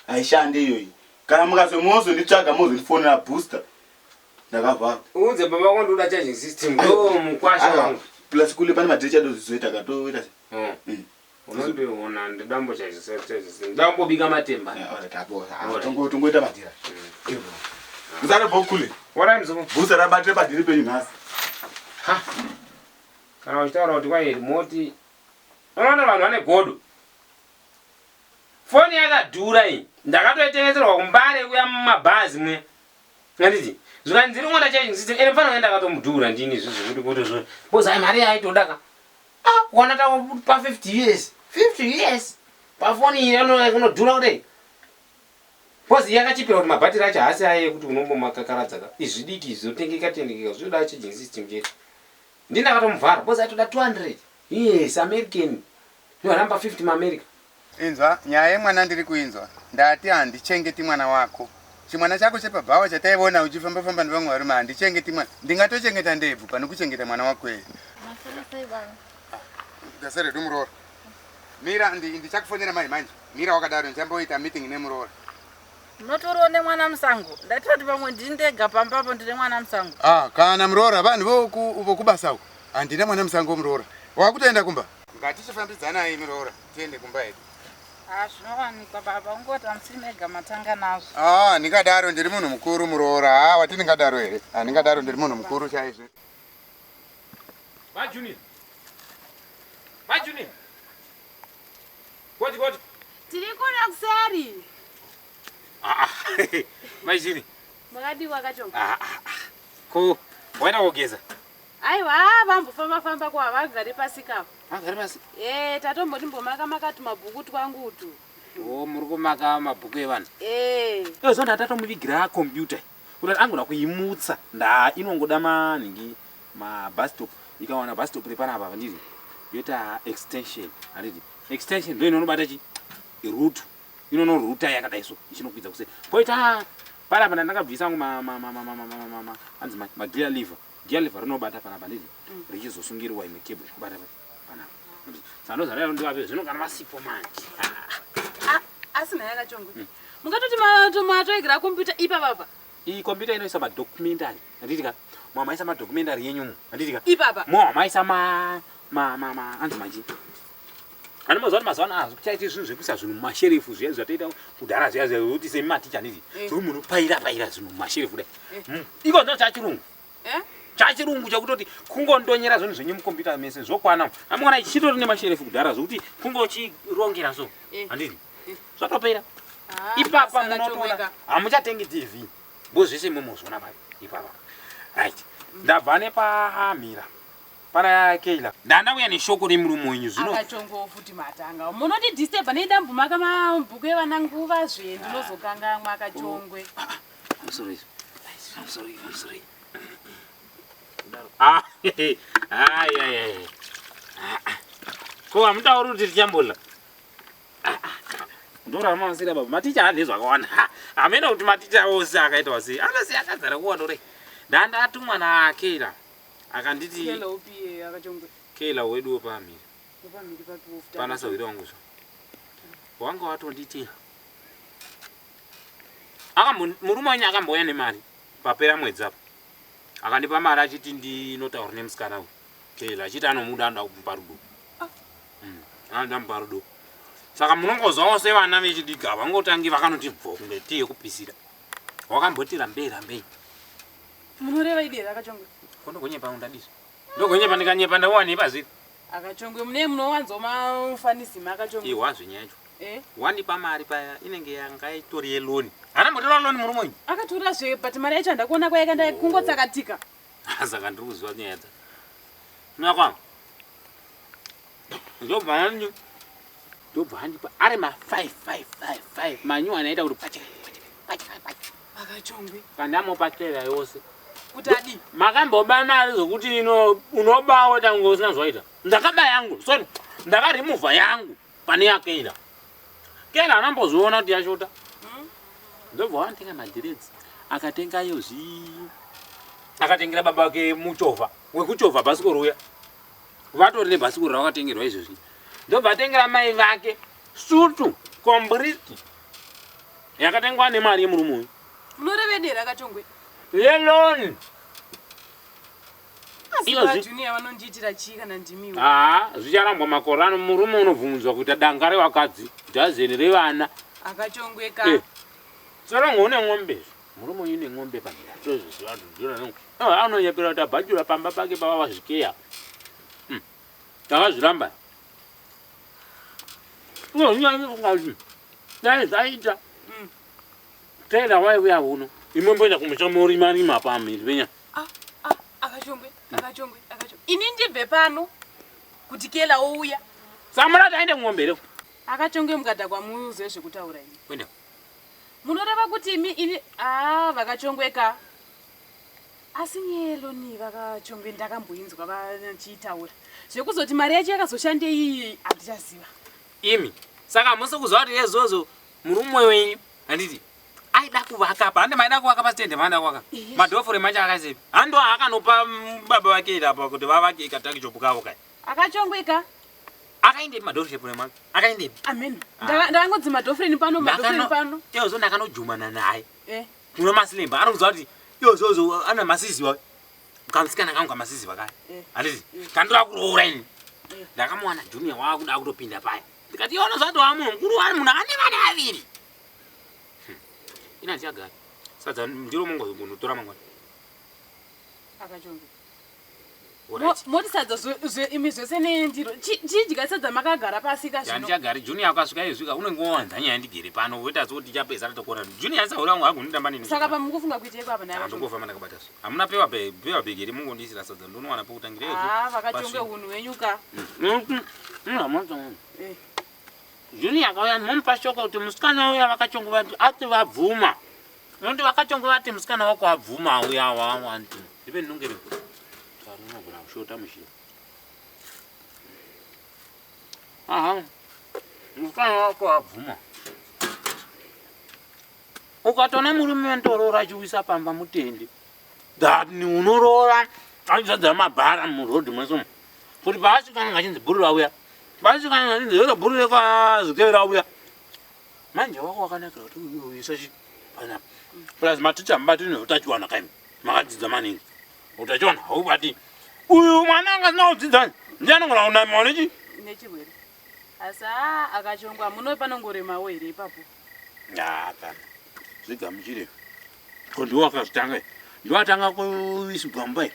Haishandi iyoyi. Kana mukazomozonditsvaga mozondifonera booster. Ndakavhara. Uudze baba vako ndoda charging system. Ndo mukwasha wangu. Plus kule pane madhiri chadozizoita katoita se. Unondiona ndidambo charging system. Ndambobika matemba. Tongoita madhira. Musare bho kule. What mzukuru? Booster rabatire padhiri penyu nhasi. Kana uchitaura kuti kwai remote unoona vanhu vane godo. Foni yakadhura iyi. Ndakatoitengeserwa kumbare kuya mumabhazi mwe. Handiti? Zvikanzi ndiri kungoda charging system. Ende mfana uya ndakatomudhura ndini izvozvo kuti kuti zvo. Because ai mari yaitoda ka. Ah, kuona pa 50 years. 50 years. Pafoni iyi inodhura kudai. Because yakachipira kuti mabhatiri acho haasi aye ekuti unombomakaradza ka. Izvi diki izvi zvotengeka tengeka zvinoda charging system chete. Ndini ndakatomuvhara because aitoda 200. Yes, American. Inoramba 50 maAmerica. Inzwa, nyaya yemwana ndiri kuinzwa. Ndati handichengeti mwana wako. Chimwana chako chepabhawa chataiona uchifamba-famba nevamwe varume handichengeti mwana. Ndingatochengeta ndebvu pane kuchengeta mwana wako here. Masana sei baba? Gaseredu muroora. Mira, ndichakufonera mai manje. Mira wakadaro ndichamboita meeting nemuroora. Munotoriwo nemwana musango. Ndaitoti pamwe ndini ndega pambapo ndine mwana musango. Ah, kana muroora vanhu vokubasa uko. Handina mwana musango muroora. Wakutoenda kumba? Ngatichifambidzanai muroora, tiende kumba hedu. Ah, zvinowanikwa baba, ungoti hamusiri mega matanga nazvo. Ah, ndingadaro ndiri munhu mukuru muroora. Ah, wati ndingadaro here? Ah, ndingadaro ndiri munhu mukuru chaizvo. Va Junior. Va Junior. Koti koti. Tiri kuno kuseri. Ah. Mai Junior. Makadiwa kacho. Ah ah. Ko waenda kogeza? Aiwa, vambofamba famba kwa vagare pasi kapo. Vagare pasi. Eh, tatomboti mbomaka makati mabhuku twangu tu. Oh, muri kumaka mabhuku evanhu. Eh. Iyo zonda tatomuvigira computer. Kuti angoda kuimutsa. Nda inongoda maningi ma bus stop. Ikawana bus stop repanapa handiti. Yoita extension handiti. Extension ndo inonobata chi route. Inonoruta yakadai so ichinokwidza kuseri. Poita panapa ndakabvisa angu ma ma ma ma ma ma ma ma ma anzi ma, ma gear lever. Gear lever rinobata panapa handiti. Richizosungirirwa imwe cable ichikubata panapa. Saka ndozvadai ndivape zvino kana vasipo manje. Ah, asi naye akachongo. Mungatoti matoigira computer ipapa. Iyi computer inoisa madocumentary handiti ka mamaisa madocumentary yenyu mu handiti ka Ipapa. mo maisa ma ma ma ma anzi machi Ani mazuva ano mazuva ano hazvichaiti zvinhu zvekuisa zvinhu mumasherefu zviya zvatoita kudhara zviya zviya zvekuti sematicha handiti Eh. zvekuti munopaira paira zvinhu mumasherefu kudai. Eh. Iko zvino chachirungu. Eh? Chachirungu chekutoti kungondonyera zvinhu zvenyu mukombiyuta mese zvokwana. Amuona ichitori nemasherefu kudhara zvekuti kungochirongera so. Eh. Handiti? Eh. Zvatopera. Ah, Ipapa basa munotoona akachongweka. hamuchatengi TV. Bo zvese mumozviona papi ipapa. Right. Ndabva nepamhira. Pana Keila. Ndandauya neshoko remurume wenyu zvino. Akachongo futi matanga. Munoti disturb nedambumaka mabhuku evana nguva zve ndinozokangamwa akachongwe. I'm sorry. I'm sorry. I'm sorry. Ah, ai ai ai. Ko hamutauri kuti tichambola. Ndorama masira baba. Maticha ane zvakawanda. Hamena kuti maticha ose akaita wasi. Anosiya akazara kuwanda kudai. Ndandatumwa naKeila. Akanditi Kela upi eh, akachongwe. Keila wedu wepamhiri. Wepamhiri papi wofuta. Pana sahwira wangu zvo. Wanga watonditi. Akambo murume wenyu akambouya nemari papera mwedzi apa. Akandipa mari achiti ndinotaura nemusikana uyu. Keila achiti anomuda anoda kumupa rudo. Anoda kumupa rudo. Saka munongozwawo sevana vechidiki havangotangi vakanoti bvo kunge tii yekupisira. Wakamboti rambei rambei. Munoreva idi here akachongwe? Kondogonyepa undadizvo. Ndogonyepa ndikanyepa ndawanepa zviri. Akachongwe mune munowanzo mafanizima akachongwe. Ihwa zvenyaya yacho. Eh? Wandipa mari paya inenge yanga itori yeloni. Hana mbotora loni murume uyu. Akatora zve but mari yacho handakuona kwayakaenda kungotsakatika. Saka ndiri kuziva nyaya dzacho. Nakwa. Ndobva andi ndobva andipa ari ma 5555 manyuwani aita kuti pachika pachika pachika pachika. Akachongwe. Kandamupa kera yose. Kuti adii? Makamboba mari zvokuti ino unoba woita kunge usina zvaita. Ndakaba yangu, sorry. Ndakarimuvha yangu pane yaKeila. Keila anambozviona kuti yashota. Ndobva wantenga madhiredzi akatenga yozvi akatengera baba vake muchovha wekuchovha bhasikoro uya vatori nebhasikoro ravakatengerwa izvozvi ndobva atengera mai vake sutu kombriti yakatengwa nemari yemurume uyu Munoreva idi here akachongwe? yeloni Asi Iyo va junior vanondiitira chii kana ndimiwo? haa zvicharambwa makore ano murume unobvumidzwa kuita danga revakadzi dhazeni revana Akachongweka. Eh. Sarongo une ng'ombe izvo. Murume uyu une ng'ombe panyika. Tozviziva kuti anonyepera kuti abhajura pamba pake pava vazvikeya. Takazviramba. Unozvinyanya Dai zvaita. Tena waiuya uno. Imwe mboenda kumusha morima rima pamhiri penya. Akachongwe, akachongwe, akachongwe. Ini ndibve pano kuti Kela ouya. Samura taende kung'ombe here? Akachongwe mukadhakwa muuzwe zvekutaura ini. Kuenda. Munoreva kuti imi ini ah vakachongweka. Asi nyeloni vakachongwe ndakamboinzwa vachiitaura. Zvekuzoti mari yacho yakazoshandei handichaziva. Imi. Saka hamusi kuziva kuti izvozvo murume wenyu handiti aida kuvaka apa hande maida kuvaka pasitende maida kuvaka madhofure macho akaisepi hando akanopa baba vake iri apa kuti vavake ikatakichopu kavo kai Akachongweka. akaendepi madhofure macho akaendepi Amen. Ndakangodzi madhofureni pano madhofureni pano. Izvozvo ndakanojumana naye Eh. kuno masilemba anokuziva kuti izvozvo ana masiziva kamusikana kangu kamasiziva kaya Eh. handiti kandoda kuroora ini ndakamuwana junior waakuda kutopinda paya ndikati iwe unozvati wamunhu mukuru wani munhu ane vana vaviri ina ndichagara sadza ndiro mongozogonotora mangwana Akachongwe. Alright. Moti sadza imi zvese nendiro. Chidya sadza makagara pasi ka zvino. Handichagari junior akasvika izvika unenge wawanza nyaya ndigere pano woita sekuti tichapedza tatokona junior asaura wangu hagonitamba nini Saka pamukufunga kuitei kwa pana akachongwe. handongofamba ndakabata zve hamuna pewa pewa bhegi here mungondiisira sadza ndonowana pekutangira Ah vakachongwe hunhu hwenyu ka. Eh. Junior akauya momupa shoko kuti musikana uya vakachongo vati ati vabvuma nokuti vakachongo vati musikana wako abvuma uya wawanti ndipe ndinongere unogona kushota mushini aha musikana wako abvuma ukatoona murume wendoroora achiuisa pamba mutende that unoroora achizadza mabhara murodhi mwese umu kuti paasvika anenge achinzi bhuru rauya paasvika anenge achinzi hero bhuru rekwazikei rauya manje wako wakanakira kuti uise chi panapa plus maticha mubati neutachiwana kaimi makadzidza maningi utachiwana haubati uyu mwana anga asina kudzidza ndiye anogona kunamiwa nechi Nechirwere. Asi haa akachongwa muno panongoremawo here ipapo? Hapana. Zvigamuchire. Ko ndiwo wakazvitanga. Ndiwo atanga kuiswa mumba iyi.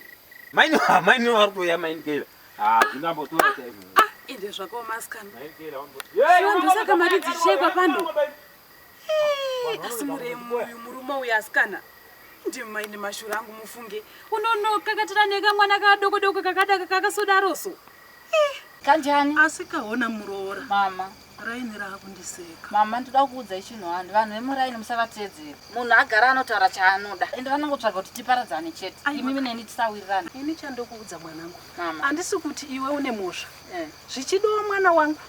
Maini maini vari kuuya maini Keila. Ah, zvingambotora chaizvo. Ah, ende zvakaoma asikana. Shuwa ndosaka mari dzichekwa pano. Eh, asi muremu uyu murume uyu asikana. Ndimai nemashura angu mufunge. Unonokakatira nekamwana kadoko doko kakadaka kakasodaroso. Kanjani? Asi kaona muroora. Mama. Raini raakundiseka. Mama ndoda kukuudzai chinhu handi vanhu vemuraini musavateedzera. Munhu agara anotaura chaanoda. Ende vanongotsvaga kuti tiparadzane chete. Imimi neni tisawirirane. Ini chandokuudza mwanangu. Mama. Handisi kuti iwe une mhosva. Eh. Zvichidiwa mwana wangu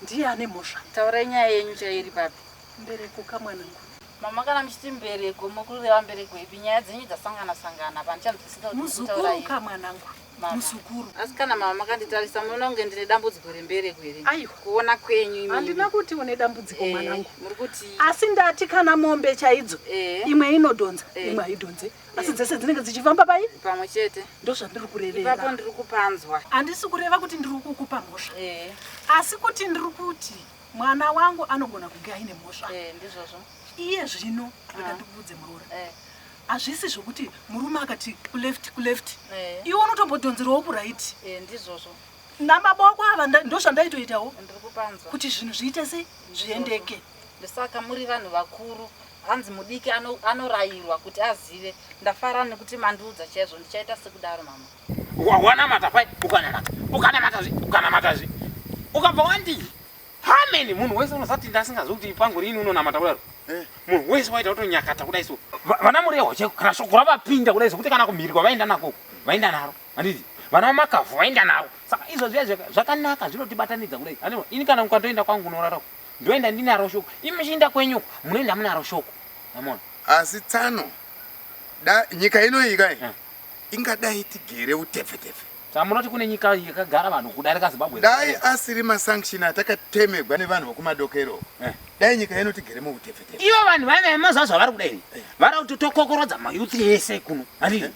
ndiye ane mhosva. Taurai nyaya yenyu chaiyo iri papi. Mbereko kamwanangu. Mama kana muchiti mbereko mukureva mbereko ipi nyaya dzenyu dzasangana sangana apa ndichanzwisisa kuti Muzukuru mukutaura ipi. kamwanangu. Mama. Muzukuru. Asi kana mama makanditarisa munoona kunge ndine dambudziko rembereko here? Aiwa. Kuona kwenyu imimi. Handina kuti une dambudziko Eh, mwanangu. Muri kuti Asi ndati kana mombe chaidzo Eh. imwe inodhonza Eh. imwe haidhonze asi dzese dzinenge dzichifamba pai pamwe chete. Ndozvandiri kurevera. Ipapo ndiri kupanzwa. Handisi kureva kuti ndiri kukupa mhosva. Eh. Asi kuti ndiri kuti mwana wangu anogona kunge aine mhosva. Eh, ndizvozvo. Iye zvino rega ndikuudze muroora. Hazvisi zvokuti murume akati kuleft kuleft. Eh. Iwe unotombodhonzerawo kuright. Eh, ndizvozvo. Namaboko ava ndozvandaitoitawo. Ndiri kupanzwa. Kuti zvinhu zviite sei zviendeke. Ndosaka muri vanhu vakuru hanzi mudiki anorayirwa kuti azive. Ndafara nekuti mandiudza chaizvo ndichaita sekudaro mama. Wanamata pai ukanamata ukanamata zve ukanamata zve ukabva wandi hameni munhu wese unosati ndasingazivi kuti pangu rini unonamata kudaro munhu wese waita kutonyakata kudai so vana murehwa chaiko kana shoko ravapinda kudai so kuti kana kumhiri kwavaenda nako vaenda naro handiti vana vamakavhu vaenda naro saka izvo zviya zvakanaka zvinotibatanidza kudai handiti ini kana mukandoenda kwangu unorara ndoenda ndinaro shoko imi muchienda kwenyuko munoenda munaro shoko amona Asi tsano da nyika ino iyi kai ingadai tigere utepfetepfe. Saka munoti kune nyika yakagara vanhu kudarika Zimbabwe? Dai asiri masanction atakatemegwa nevanhu vokumadokero dai nyika ino tigere muutepfetepfe. Ivo vanhu vaive mazuva zvavari kuda here vari kuti tokokorodza mayouth ese kuno handiti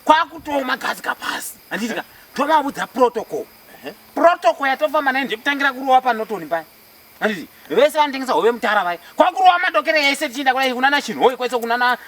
kwakutoma gadzika pasi handiti ka tovaudza protocol protocol yatofamba nayo ndekutangira kurova panotoni paya handiti vese vanotengesa hove mutara vaya kwakurova madokero ese tichienda kudai kunana chinhoi kwese kunana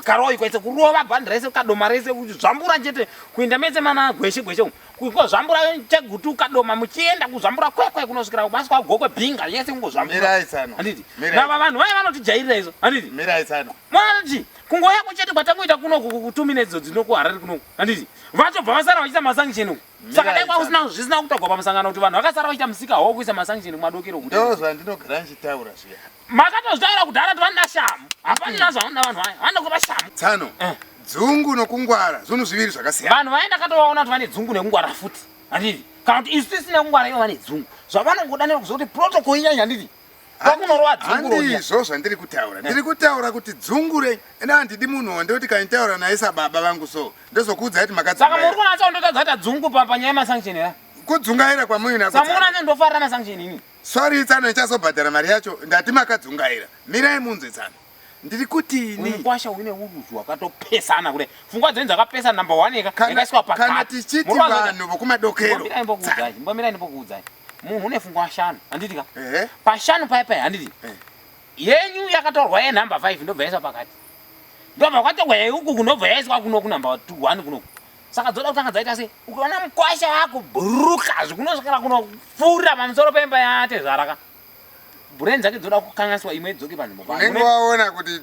karoi kwese kurova bhandi rese kadoma rese kuzvambura chete kuenda mese mana gweshe gweshe umu kuzvambura chegutu kadoma muchienda kuzvambura kwekwe kunosvikira kubasi kwagokwe bhinga yese kungozvambura Mirai tsano. handiti Mirai. nava vanhu vaya vanotijairira izvo handiti Mirai tsano. Manoti kungouya kuchete kwatangoita kunoku kutumine idzo dzino kuHarare kunoku handiti vatobva vasara vachiita masanction uku saka dai kwakusina zvisina kutagwa pamusangano kuti vanhu vakasara vachiita musika hwo kuisa masanction kumadokero kuti Ndo zvandinogara ndichitaura zviya. Makatozvitaura kudhara kuti vanoda shamu hapana zvavanoda vanhu vaya vanoda kuva shamu. Tsano dzungu nokungwara zvinhu zviviri zvakasiyana. Vanhu vaya ndakatovaona kuti vane dzungu nekungwara futi handiti kana kuti isu tisina kungwara ivo vane dzungu zvavanongoda nekuziva kuti protocol inyanya handiti kwakunorova dzungu ronya. Handizvo zvandiri kutaura. Ndiri kutaura kuti dzungu renyu ene handidi munhu wandoti kanitaura naye sababa vangu so ndozokuudzai kuti Saka muri makadzungaira. kuona chaundotadza kuita dzungu panyaya yemasanction here? Kudzungaira kwamuinako. Saka muri kuona ndofarira masanction ini. Sorry tsano ichazobhadhara mari yacho ndati makadzungaira. Mirai munzwe tsano. Ndiri kuti ini Mukwasha une uruzu hwakatopesana kudai. Pfungwa dzenyu dzakapesana number 1 yeka yakaiswa pakati. Kana tichiti vanhu vokumadokero. Mbomirai ndimbokuudzai, mbomirai ndimbokuudzai. Munhu une pfungwa shanu, handiti ka? Pashanu paya paya handiti? Yenyu yakatorwa yenumber 5 ndobva yaiswa pakati. Ndobva kwatorwa yeuku kunobva yaiswa kuno kunumber 1 kunoku. Saka dzoda kutanga dzaita sei? Ukaona mukwasha wako bhuruka zvikunosvikira kunopfuurira pamusoro pemba yatezvara ka. Brain dzake dzoda kukanganiswa imwe idzoke panzvimbo payo. Unenge waona kuti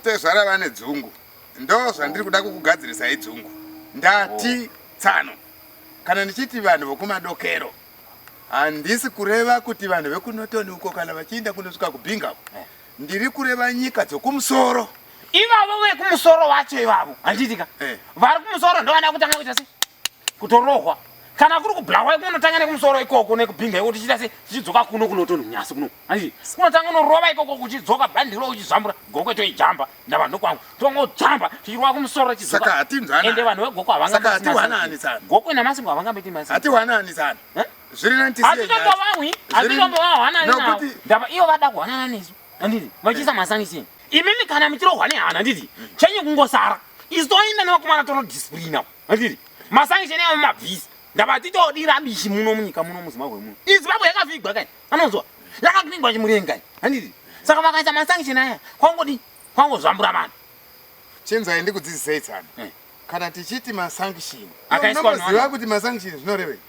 tezvara vane dzungu. Ndo zvandiri kuda kukugadzirisai dzungu. Ndati tsano. Kana ndichiti vanhu vokumadokero handisi kureva kuti vanhu vekunotoni uko kana vachienda kunosvika kubhinga uko. Ndiri kureva nyika dzokumusoro. Ivavo vekumusoro vacho ivavo handiti ka vari kumusoro ndovana kutanga kuita sei kutorohwa kana kuri kubulawayo kunotanga nekumusoro ikoko nekubhinga ikoko tichiita sei tichidzoka kuno kunotoni kunyasi kuno handiti kunotanga unorova ikoko kuchidzoka bhandiro uchizvambura gokwe toijamba ndava ndokwangu tongojamba tichirova kumusoro tichidzoka Saka hatinzwanani. ende vanhu vegokwe Saka hatiwanani tsano. gokwe namasingo havangamboiti masi Hatiwanani tsano. Zviri nani tisiye nyaya. hatitombovawi Zviri- hatitombovawanani navo Nokuti- ndava ivo vada kuwanana nesu handiti vachiisa masanction imimi kana muchirohwa nehana handiti chenyu kungosara isu toenda nevakomana tonodisciplina handiti masanction avo mabvisi Ndava titodira bishi muno munyika muno muZimbabwe muno. Iyi Zimbabwe yakavigwa kai. Anonzwa. Yakavigwa chimurenga kai. Handiti. Saka vakaita masanction aya kwangodi kwangozvambura vanhu. Chinzwai ndikudzidzisei tsano. Kana tichiti masanction. Akaiswa Munomboziva kuti masanction zvinorevei?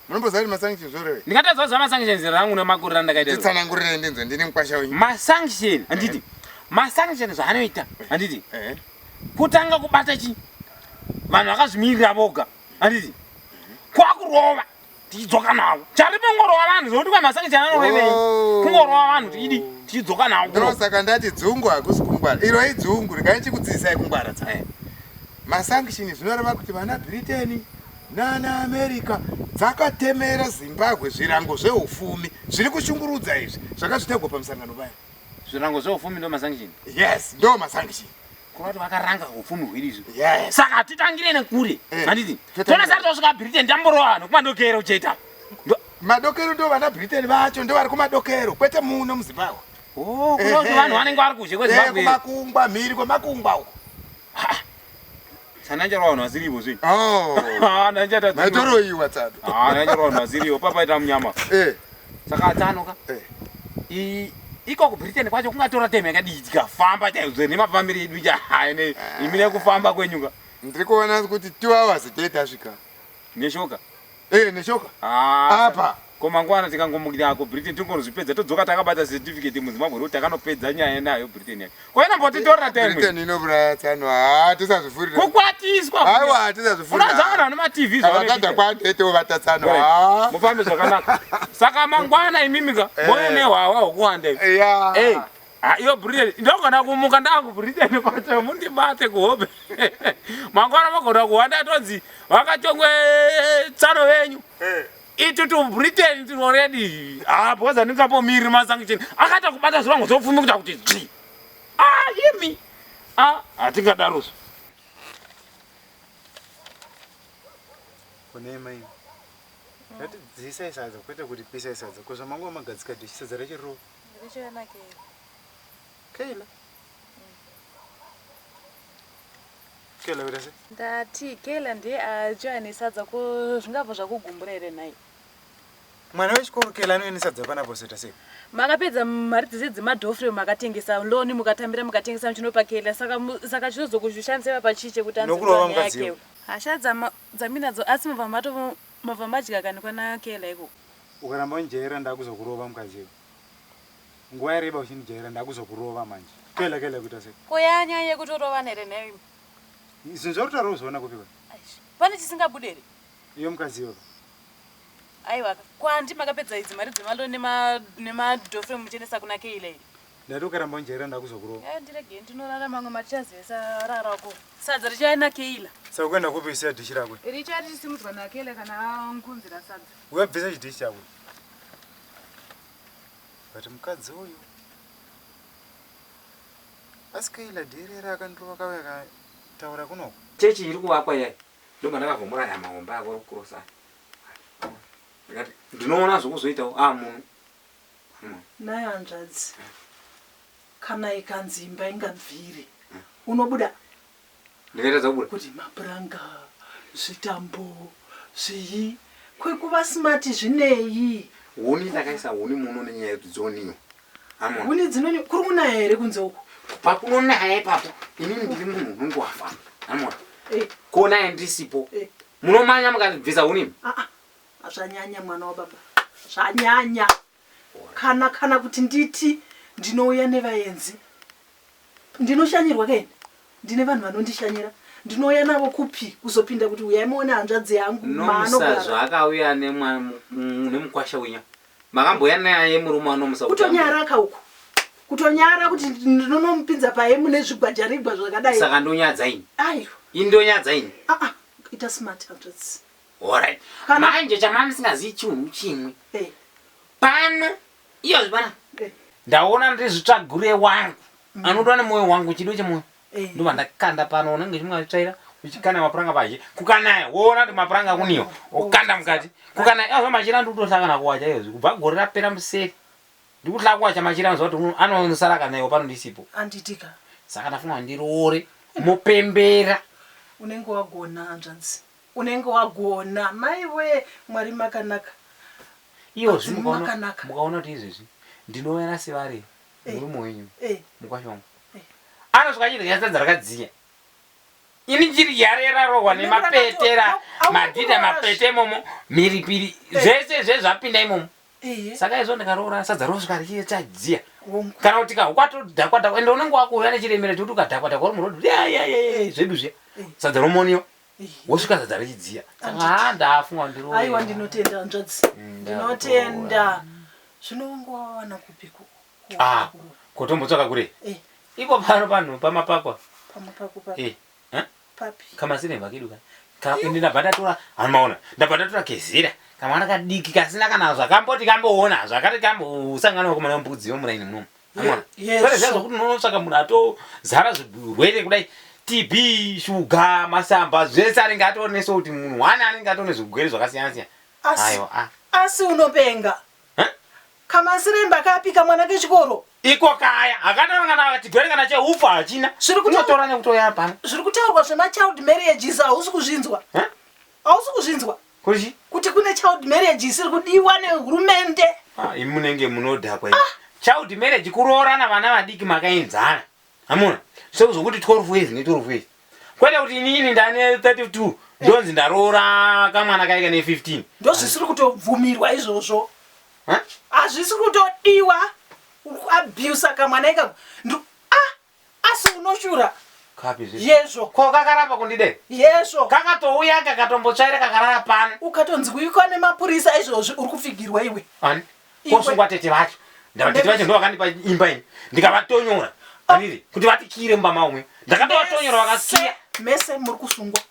Munomboziva kuti masanction zvinorevei? Ndingatadza kuziva masanction zera rangu nemakuriro andakaita. Titsanangurirei ndinzwe ndini mukwasha wenyu. Masanction handiti. Masanction zvaanoita handiti. Kutanga kubata chi vanhu vakazvimirira voga handiti. Kwakurova tichidzoka navo. Charipo kungorova vanhu zvekuti kwa masanction anorevei. Kungorova vanhu tichidi tichidzoka navo. Ndosaka ndati dzungu hakusi kungwara. Iro idzungu regai chikudzidzisai kungwara tsano. Masanction zvinoreva kuti vana Britain nana America dzakatemera Zimbabwe zvirango zveufumi zviri kushungurudza izvi zvakazvitagwa pamusangano paya. Zvirango zveufumi ndo masanction? Yes, ndo masanction. Kureva kuti vakaranga ufumi hwedu izvi. Yes. Saka titangire nekure. Handiti? Tonosara tosvika Britain tamborova vanhu kumadokero chete. Madokero ndo vana Britain vacho ndo vari kumadokero kwete muno muZimbabwe. Oh, kureva kuti vanhu vanenge vari kuzhe kweZimbabwe. Kumakungwa mhiri kwemakungwa uko. Sananjarwa vanhu vasirivo zve. Oh. Nanjata. Maitoroiwa tsano. Ah, nanjarwa vanhu vasirivo papaita munyama. Eh. Saka tsano ka. Eh. I iko kuBritain kwacho kungatora time yakadii tikafamba chaizvo nemafambiro edu chahayo ne imi nekufamba kwenyu ka. Ndiri kuona kuti 2 hours tee tasvika. Neshoka. Eh, neshoka. Ah, Apa. Ko mangwana tikangomukira ko Britain tingonozvipedza todzoka takabata certificate muZimbabwe rokuti takanopedza nyaya nayo Britain yacho. Ko inombotitorera time. Britain inouraya tsano. Ah, tisazvifurira. Kukwatiswa. Aiwa, tisazvifurira. Unozvangana vane maTV zvavanoita. Vakadha kwandete vobata tsano. Ah. Mufambe zvakanaka. Saka mangwana imimi ka moyo nehwawa hwokuwanda. Yeah. Eh. Ah, iyo Britain ndogona kumuka ndaku Britain kwacho mundibate kuhope. Mangwana vagona kuwanda tonzi vakatongwe tsano venyu. Itu to Britain tiri already. Ah, because andingapomiri masanction. Akaita kubata zvirango zvopfumi kuita kuti dzvi. Ah, imi. Ah, hatingadarozvo. Kune mai. Ndati dziisai sadza kwete kuti pisai sadza. Ko zvamanguva magadzika dish sadza racho riro. Richiona Keila. Keila. Keila kuita sei? Ndati Keila ndiye achiuya nesadza ko zvingabva zvakugumbura here nhai? Mwana wechikoro Keila anouya nesadza panapa uzoita sei? Makapedza mari dzese dzemadhofre makatengesa loni mukatambira mukatengesa muchinopa Keila saka saka chinozokushandisai pachii chekuti anzi Nokurova ndova nyaya mukadzi yaKeila. Hasha dzaminadzo asi mabva mato mabva madya kani kwana Keila ikoko. Ukaramba undijairira ndakuzokurova mukadzi iwe. Nguva yareba uchindijairira ndakuzokurova manje. Keila Keila kuita sei? Ko yanyaya yekutorovana here nhai imi? Zvinhu zvauri kutaura uzoona kupi kwa? Pane chisingabude here? Iyo mukadzi iwe. Aiwa kwandi makapedza idzi mari dzemaloni nemadhofre muchiendesa kuna Keila here? Ndati ukaramba undijairira ndakuzokurova. Eh ndirege ndinorara mamwe matichazivisa rarako. Sadza richauya naKeila. Saka kuenda kupi usiya dhishi rako? Richauya richisimudzwa naKeila kana angunzira sadza. Uya bvisa chidhishi chako. But mukadzi uyu asi Keila dherera akandirova kauya akataura kunoko. Chechi iri kuvakwa iyai ndobva ndakavhomora aya mahombe ako ekukurosa ndikati ndinoona zvekuzoitawo a muno Nhai hanzvadzi, kana ikanzi imba ingabvire, unobuda? Ndingaita dzakubuda. Kuti mapuranga, zvitambo, zviyi, kwekuva smart zvinei? Huni ndakaisa huni muno nenyaya yekuti dzoniwa. Amona. Huni dzinoni kuri kunaya here kunze uko? Pakunonaya ipapo inini ndiri munhu unonge wafamba. Amona. Eh. Konaya ndisipo. Eh. Munomanya mukabvisa huni. Ah ah. Zvanyanya mwana wababa. Zvanyanya. Kana kana kuti nditi ndinouya nevaenzi. Ndinoshanyirwa kaini? Ndine vanhu vanondishanyira. Ndinouya navo kupi kuzopinda kuti huyai muone hanzvadzi yangu Nomusa maanogara. zvaakauya nemukwasha winya. Makambouya naye murume waNomusa Kutonyara ka uku. Kutonyara kuti ndinonomupinza paye mune zvigwajarigwa zvakadai. Saka ndonyadza ini. Aiwa. Ini ndonyadza ini. Ah ah. Ita smart hanzvadzi. Alright. Manje chamamusingazivi chinhu chimwe. Eh. Pano iyozvi pana ndaona ndizvitsvagure wangu anoda nemwoyo wangu chido chemwoyo ndobva ndakanda pano unenge uchimwatsvaira uchikanda mapuranga pazhe kukanaya woona kuti mapuranga akuniwa wokanda mukati kukanaya azva machira ndikutohlakana kuwacha iyozvi kubva gore rapera museri ndikuhla kuwacha machira anoziva kuti anonosara akanaiwa pano ndisipo Anditika. saka ndafunga kuti ndiroore mopembera Unenge wagona hanzvadzi. Unenge wagona. Maiwe Mwari makanaka. Iyozvi Vadzimu mukaona makanaka. mukaona kuti izvezvi ndinouya naSivari Eh. murume wenyu Eh. mukwasha wangu. Anosvika achidya sadza rakadziya. Ini chiri rarohwa nemapetera madhidha mapete imomo mhiripiri zvese zvese zvapinda imomo. Ehe. Saka izvo ndikaroora sadza rosvika richichadziya. Hongu. Kana kuti kahukatodhakwa dhakwa ende unenge wakuuya nechiremera chekuti ukadhakwa dhakwa uri muroad ya ya ya ya zvedu zviya. Sadza romoniwa. Wosvika sadza richidziya. Saka haa ndafunga ndiroore. Aiwa ndinotenda hanzvadzi. Ndinotenda. Zvino wanga wawana kupi ko? Ah, kotombotsvaka kure. Eh. Ipo pano panhu pamapakwa. Pamapako papi. Eh. Eh? Papi. Kamasiremba kedu ka. Ka ende ndabva ndatora hanomaona. Ndabva ndatora kezera. Kamwana kadiki kasina kana zvakamboti kamboona zvakati kambosangana vakomana vembudzi vemuraini munomu. Amona. Yes. Kwete zviya zvokuti unotsvaka munhu atozara zvirwere kudai. TB, shuga, masamba zvese anenge atoneso kuti munhu wani anenge atone zvirwere zvakasiyana siyana. Asi- Aiwa ah. Asi unopenga. Kamasiremba kapi kamwana kechikoro? Iko kaya hakana kana chigwere kana cheufa hachina. Zviri kunotora nekutoya pano. Zviri kutaurwa zvema child marriages hausi kuzvinzwa. Hausi kuzvinzwa. Kuti Kuti kune child marriage isiri kudiwa nehurumende. Ah, imi munenge munodhakwa imi. Child marriage kuroorana vana vadiki makaenzana. Hamuna. Sekuzokuti 12 years ne 12 years. Kwete kuti inini ndane 32 ndonzi ndaroora kamwana kaika ne 15. Ndozvisiri kutobvumirwa izvozvo. Hazvisi kutodiwa. Uri kuabusa kamwana ikako. Ah, asi unoshura. Kapi zve? Yezvo. Ko kakaramba kundide? Yezvo. Kakatouya kakatombotsvaira kakarara pano. Ukatonzi kuikwa nemapurisa izvozvi uri kupfigirwa iwe. Ani? Kosungwa tete vacho. Ndava tete vacho ndo vakandipa imba ini. Ndikavatonyora. Aniri kuti vatikire mumba maumwe. Ndakatovatonyora vakakiya. Mese muri kusungwa.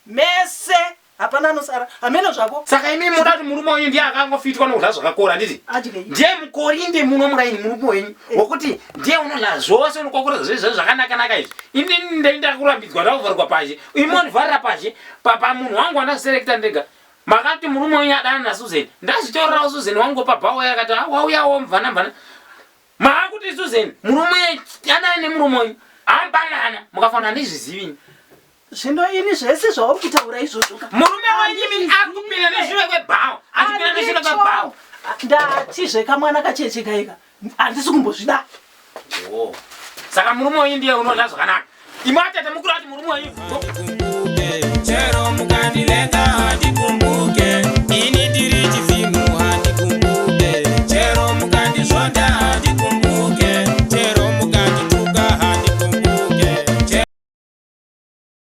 Mese hapana anosara. Hameno zvako. Saka imi munoda kuti murume wenyu ndiye akangofitwa nokudya zvakakora handiti? Adyei. Ndiye mukorinde muno muraini murume wenyu wokuti ndiye unodya zvose unokwakurira zvese zvakanaka-naka izvi. Ini ndaenda kurambidzwa ndakuvharirwa pazhe. Imi mondivharira pazhe pamunhu wangu wandaserekta ndega. Makati murume wenyu adana naSusan. Ndazvitorerawo Susan wangu pabhawa akati "Ah, wauyawo mvana mvana. Maakuti Susan murume adana nemurume wenyu. Ambanana mukafanana handizvizivi ini. Zvino ini zvese zvauri kutaura izvozvo ka. Murume wenyu imi akupinda neshure kwebhawa. Achipinda neshure kwebhawa. Ndatizve kamwana kacheche kaika. Handisi kumbozvida. Oh. Saka murume wenyu ndiye unodya zvakanaka. Imi atete mukuru ati murume wenyu.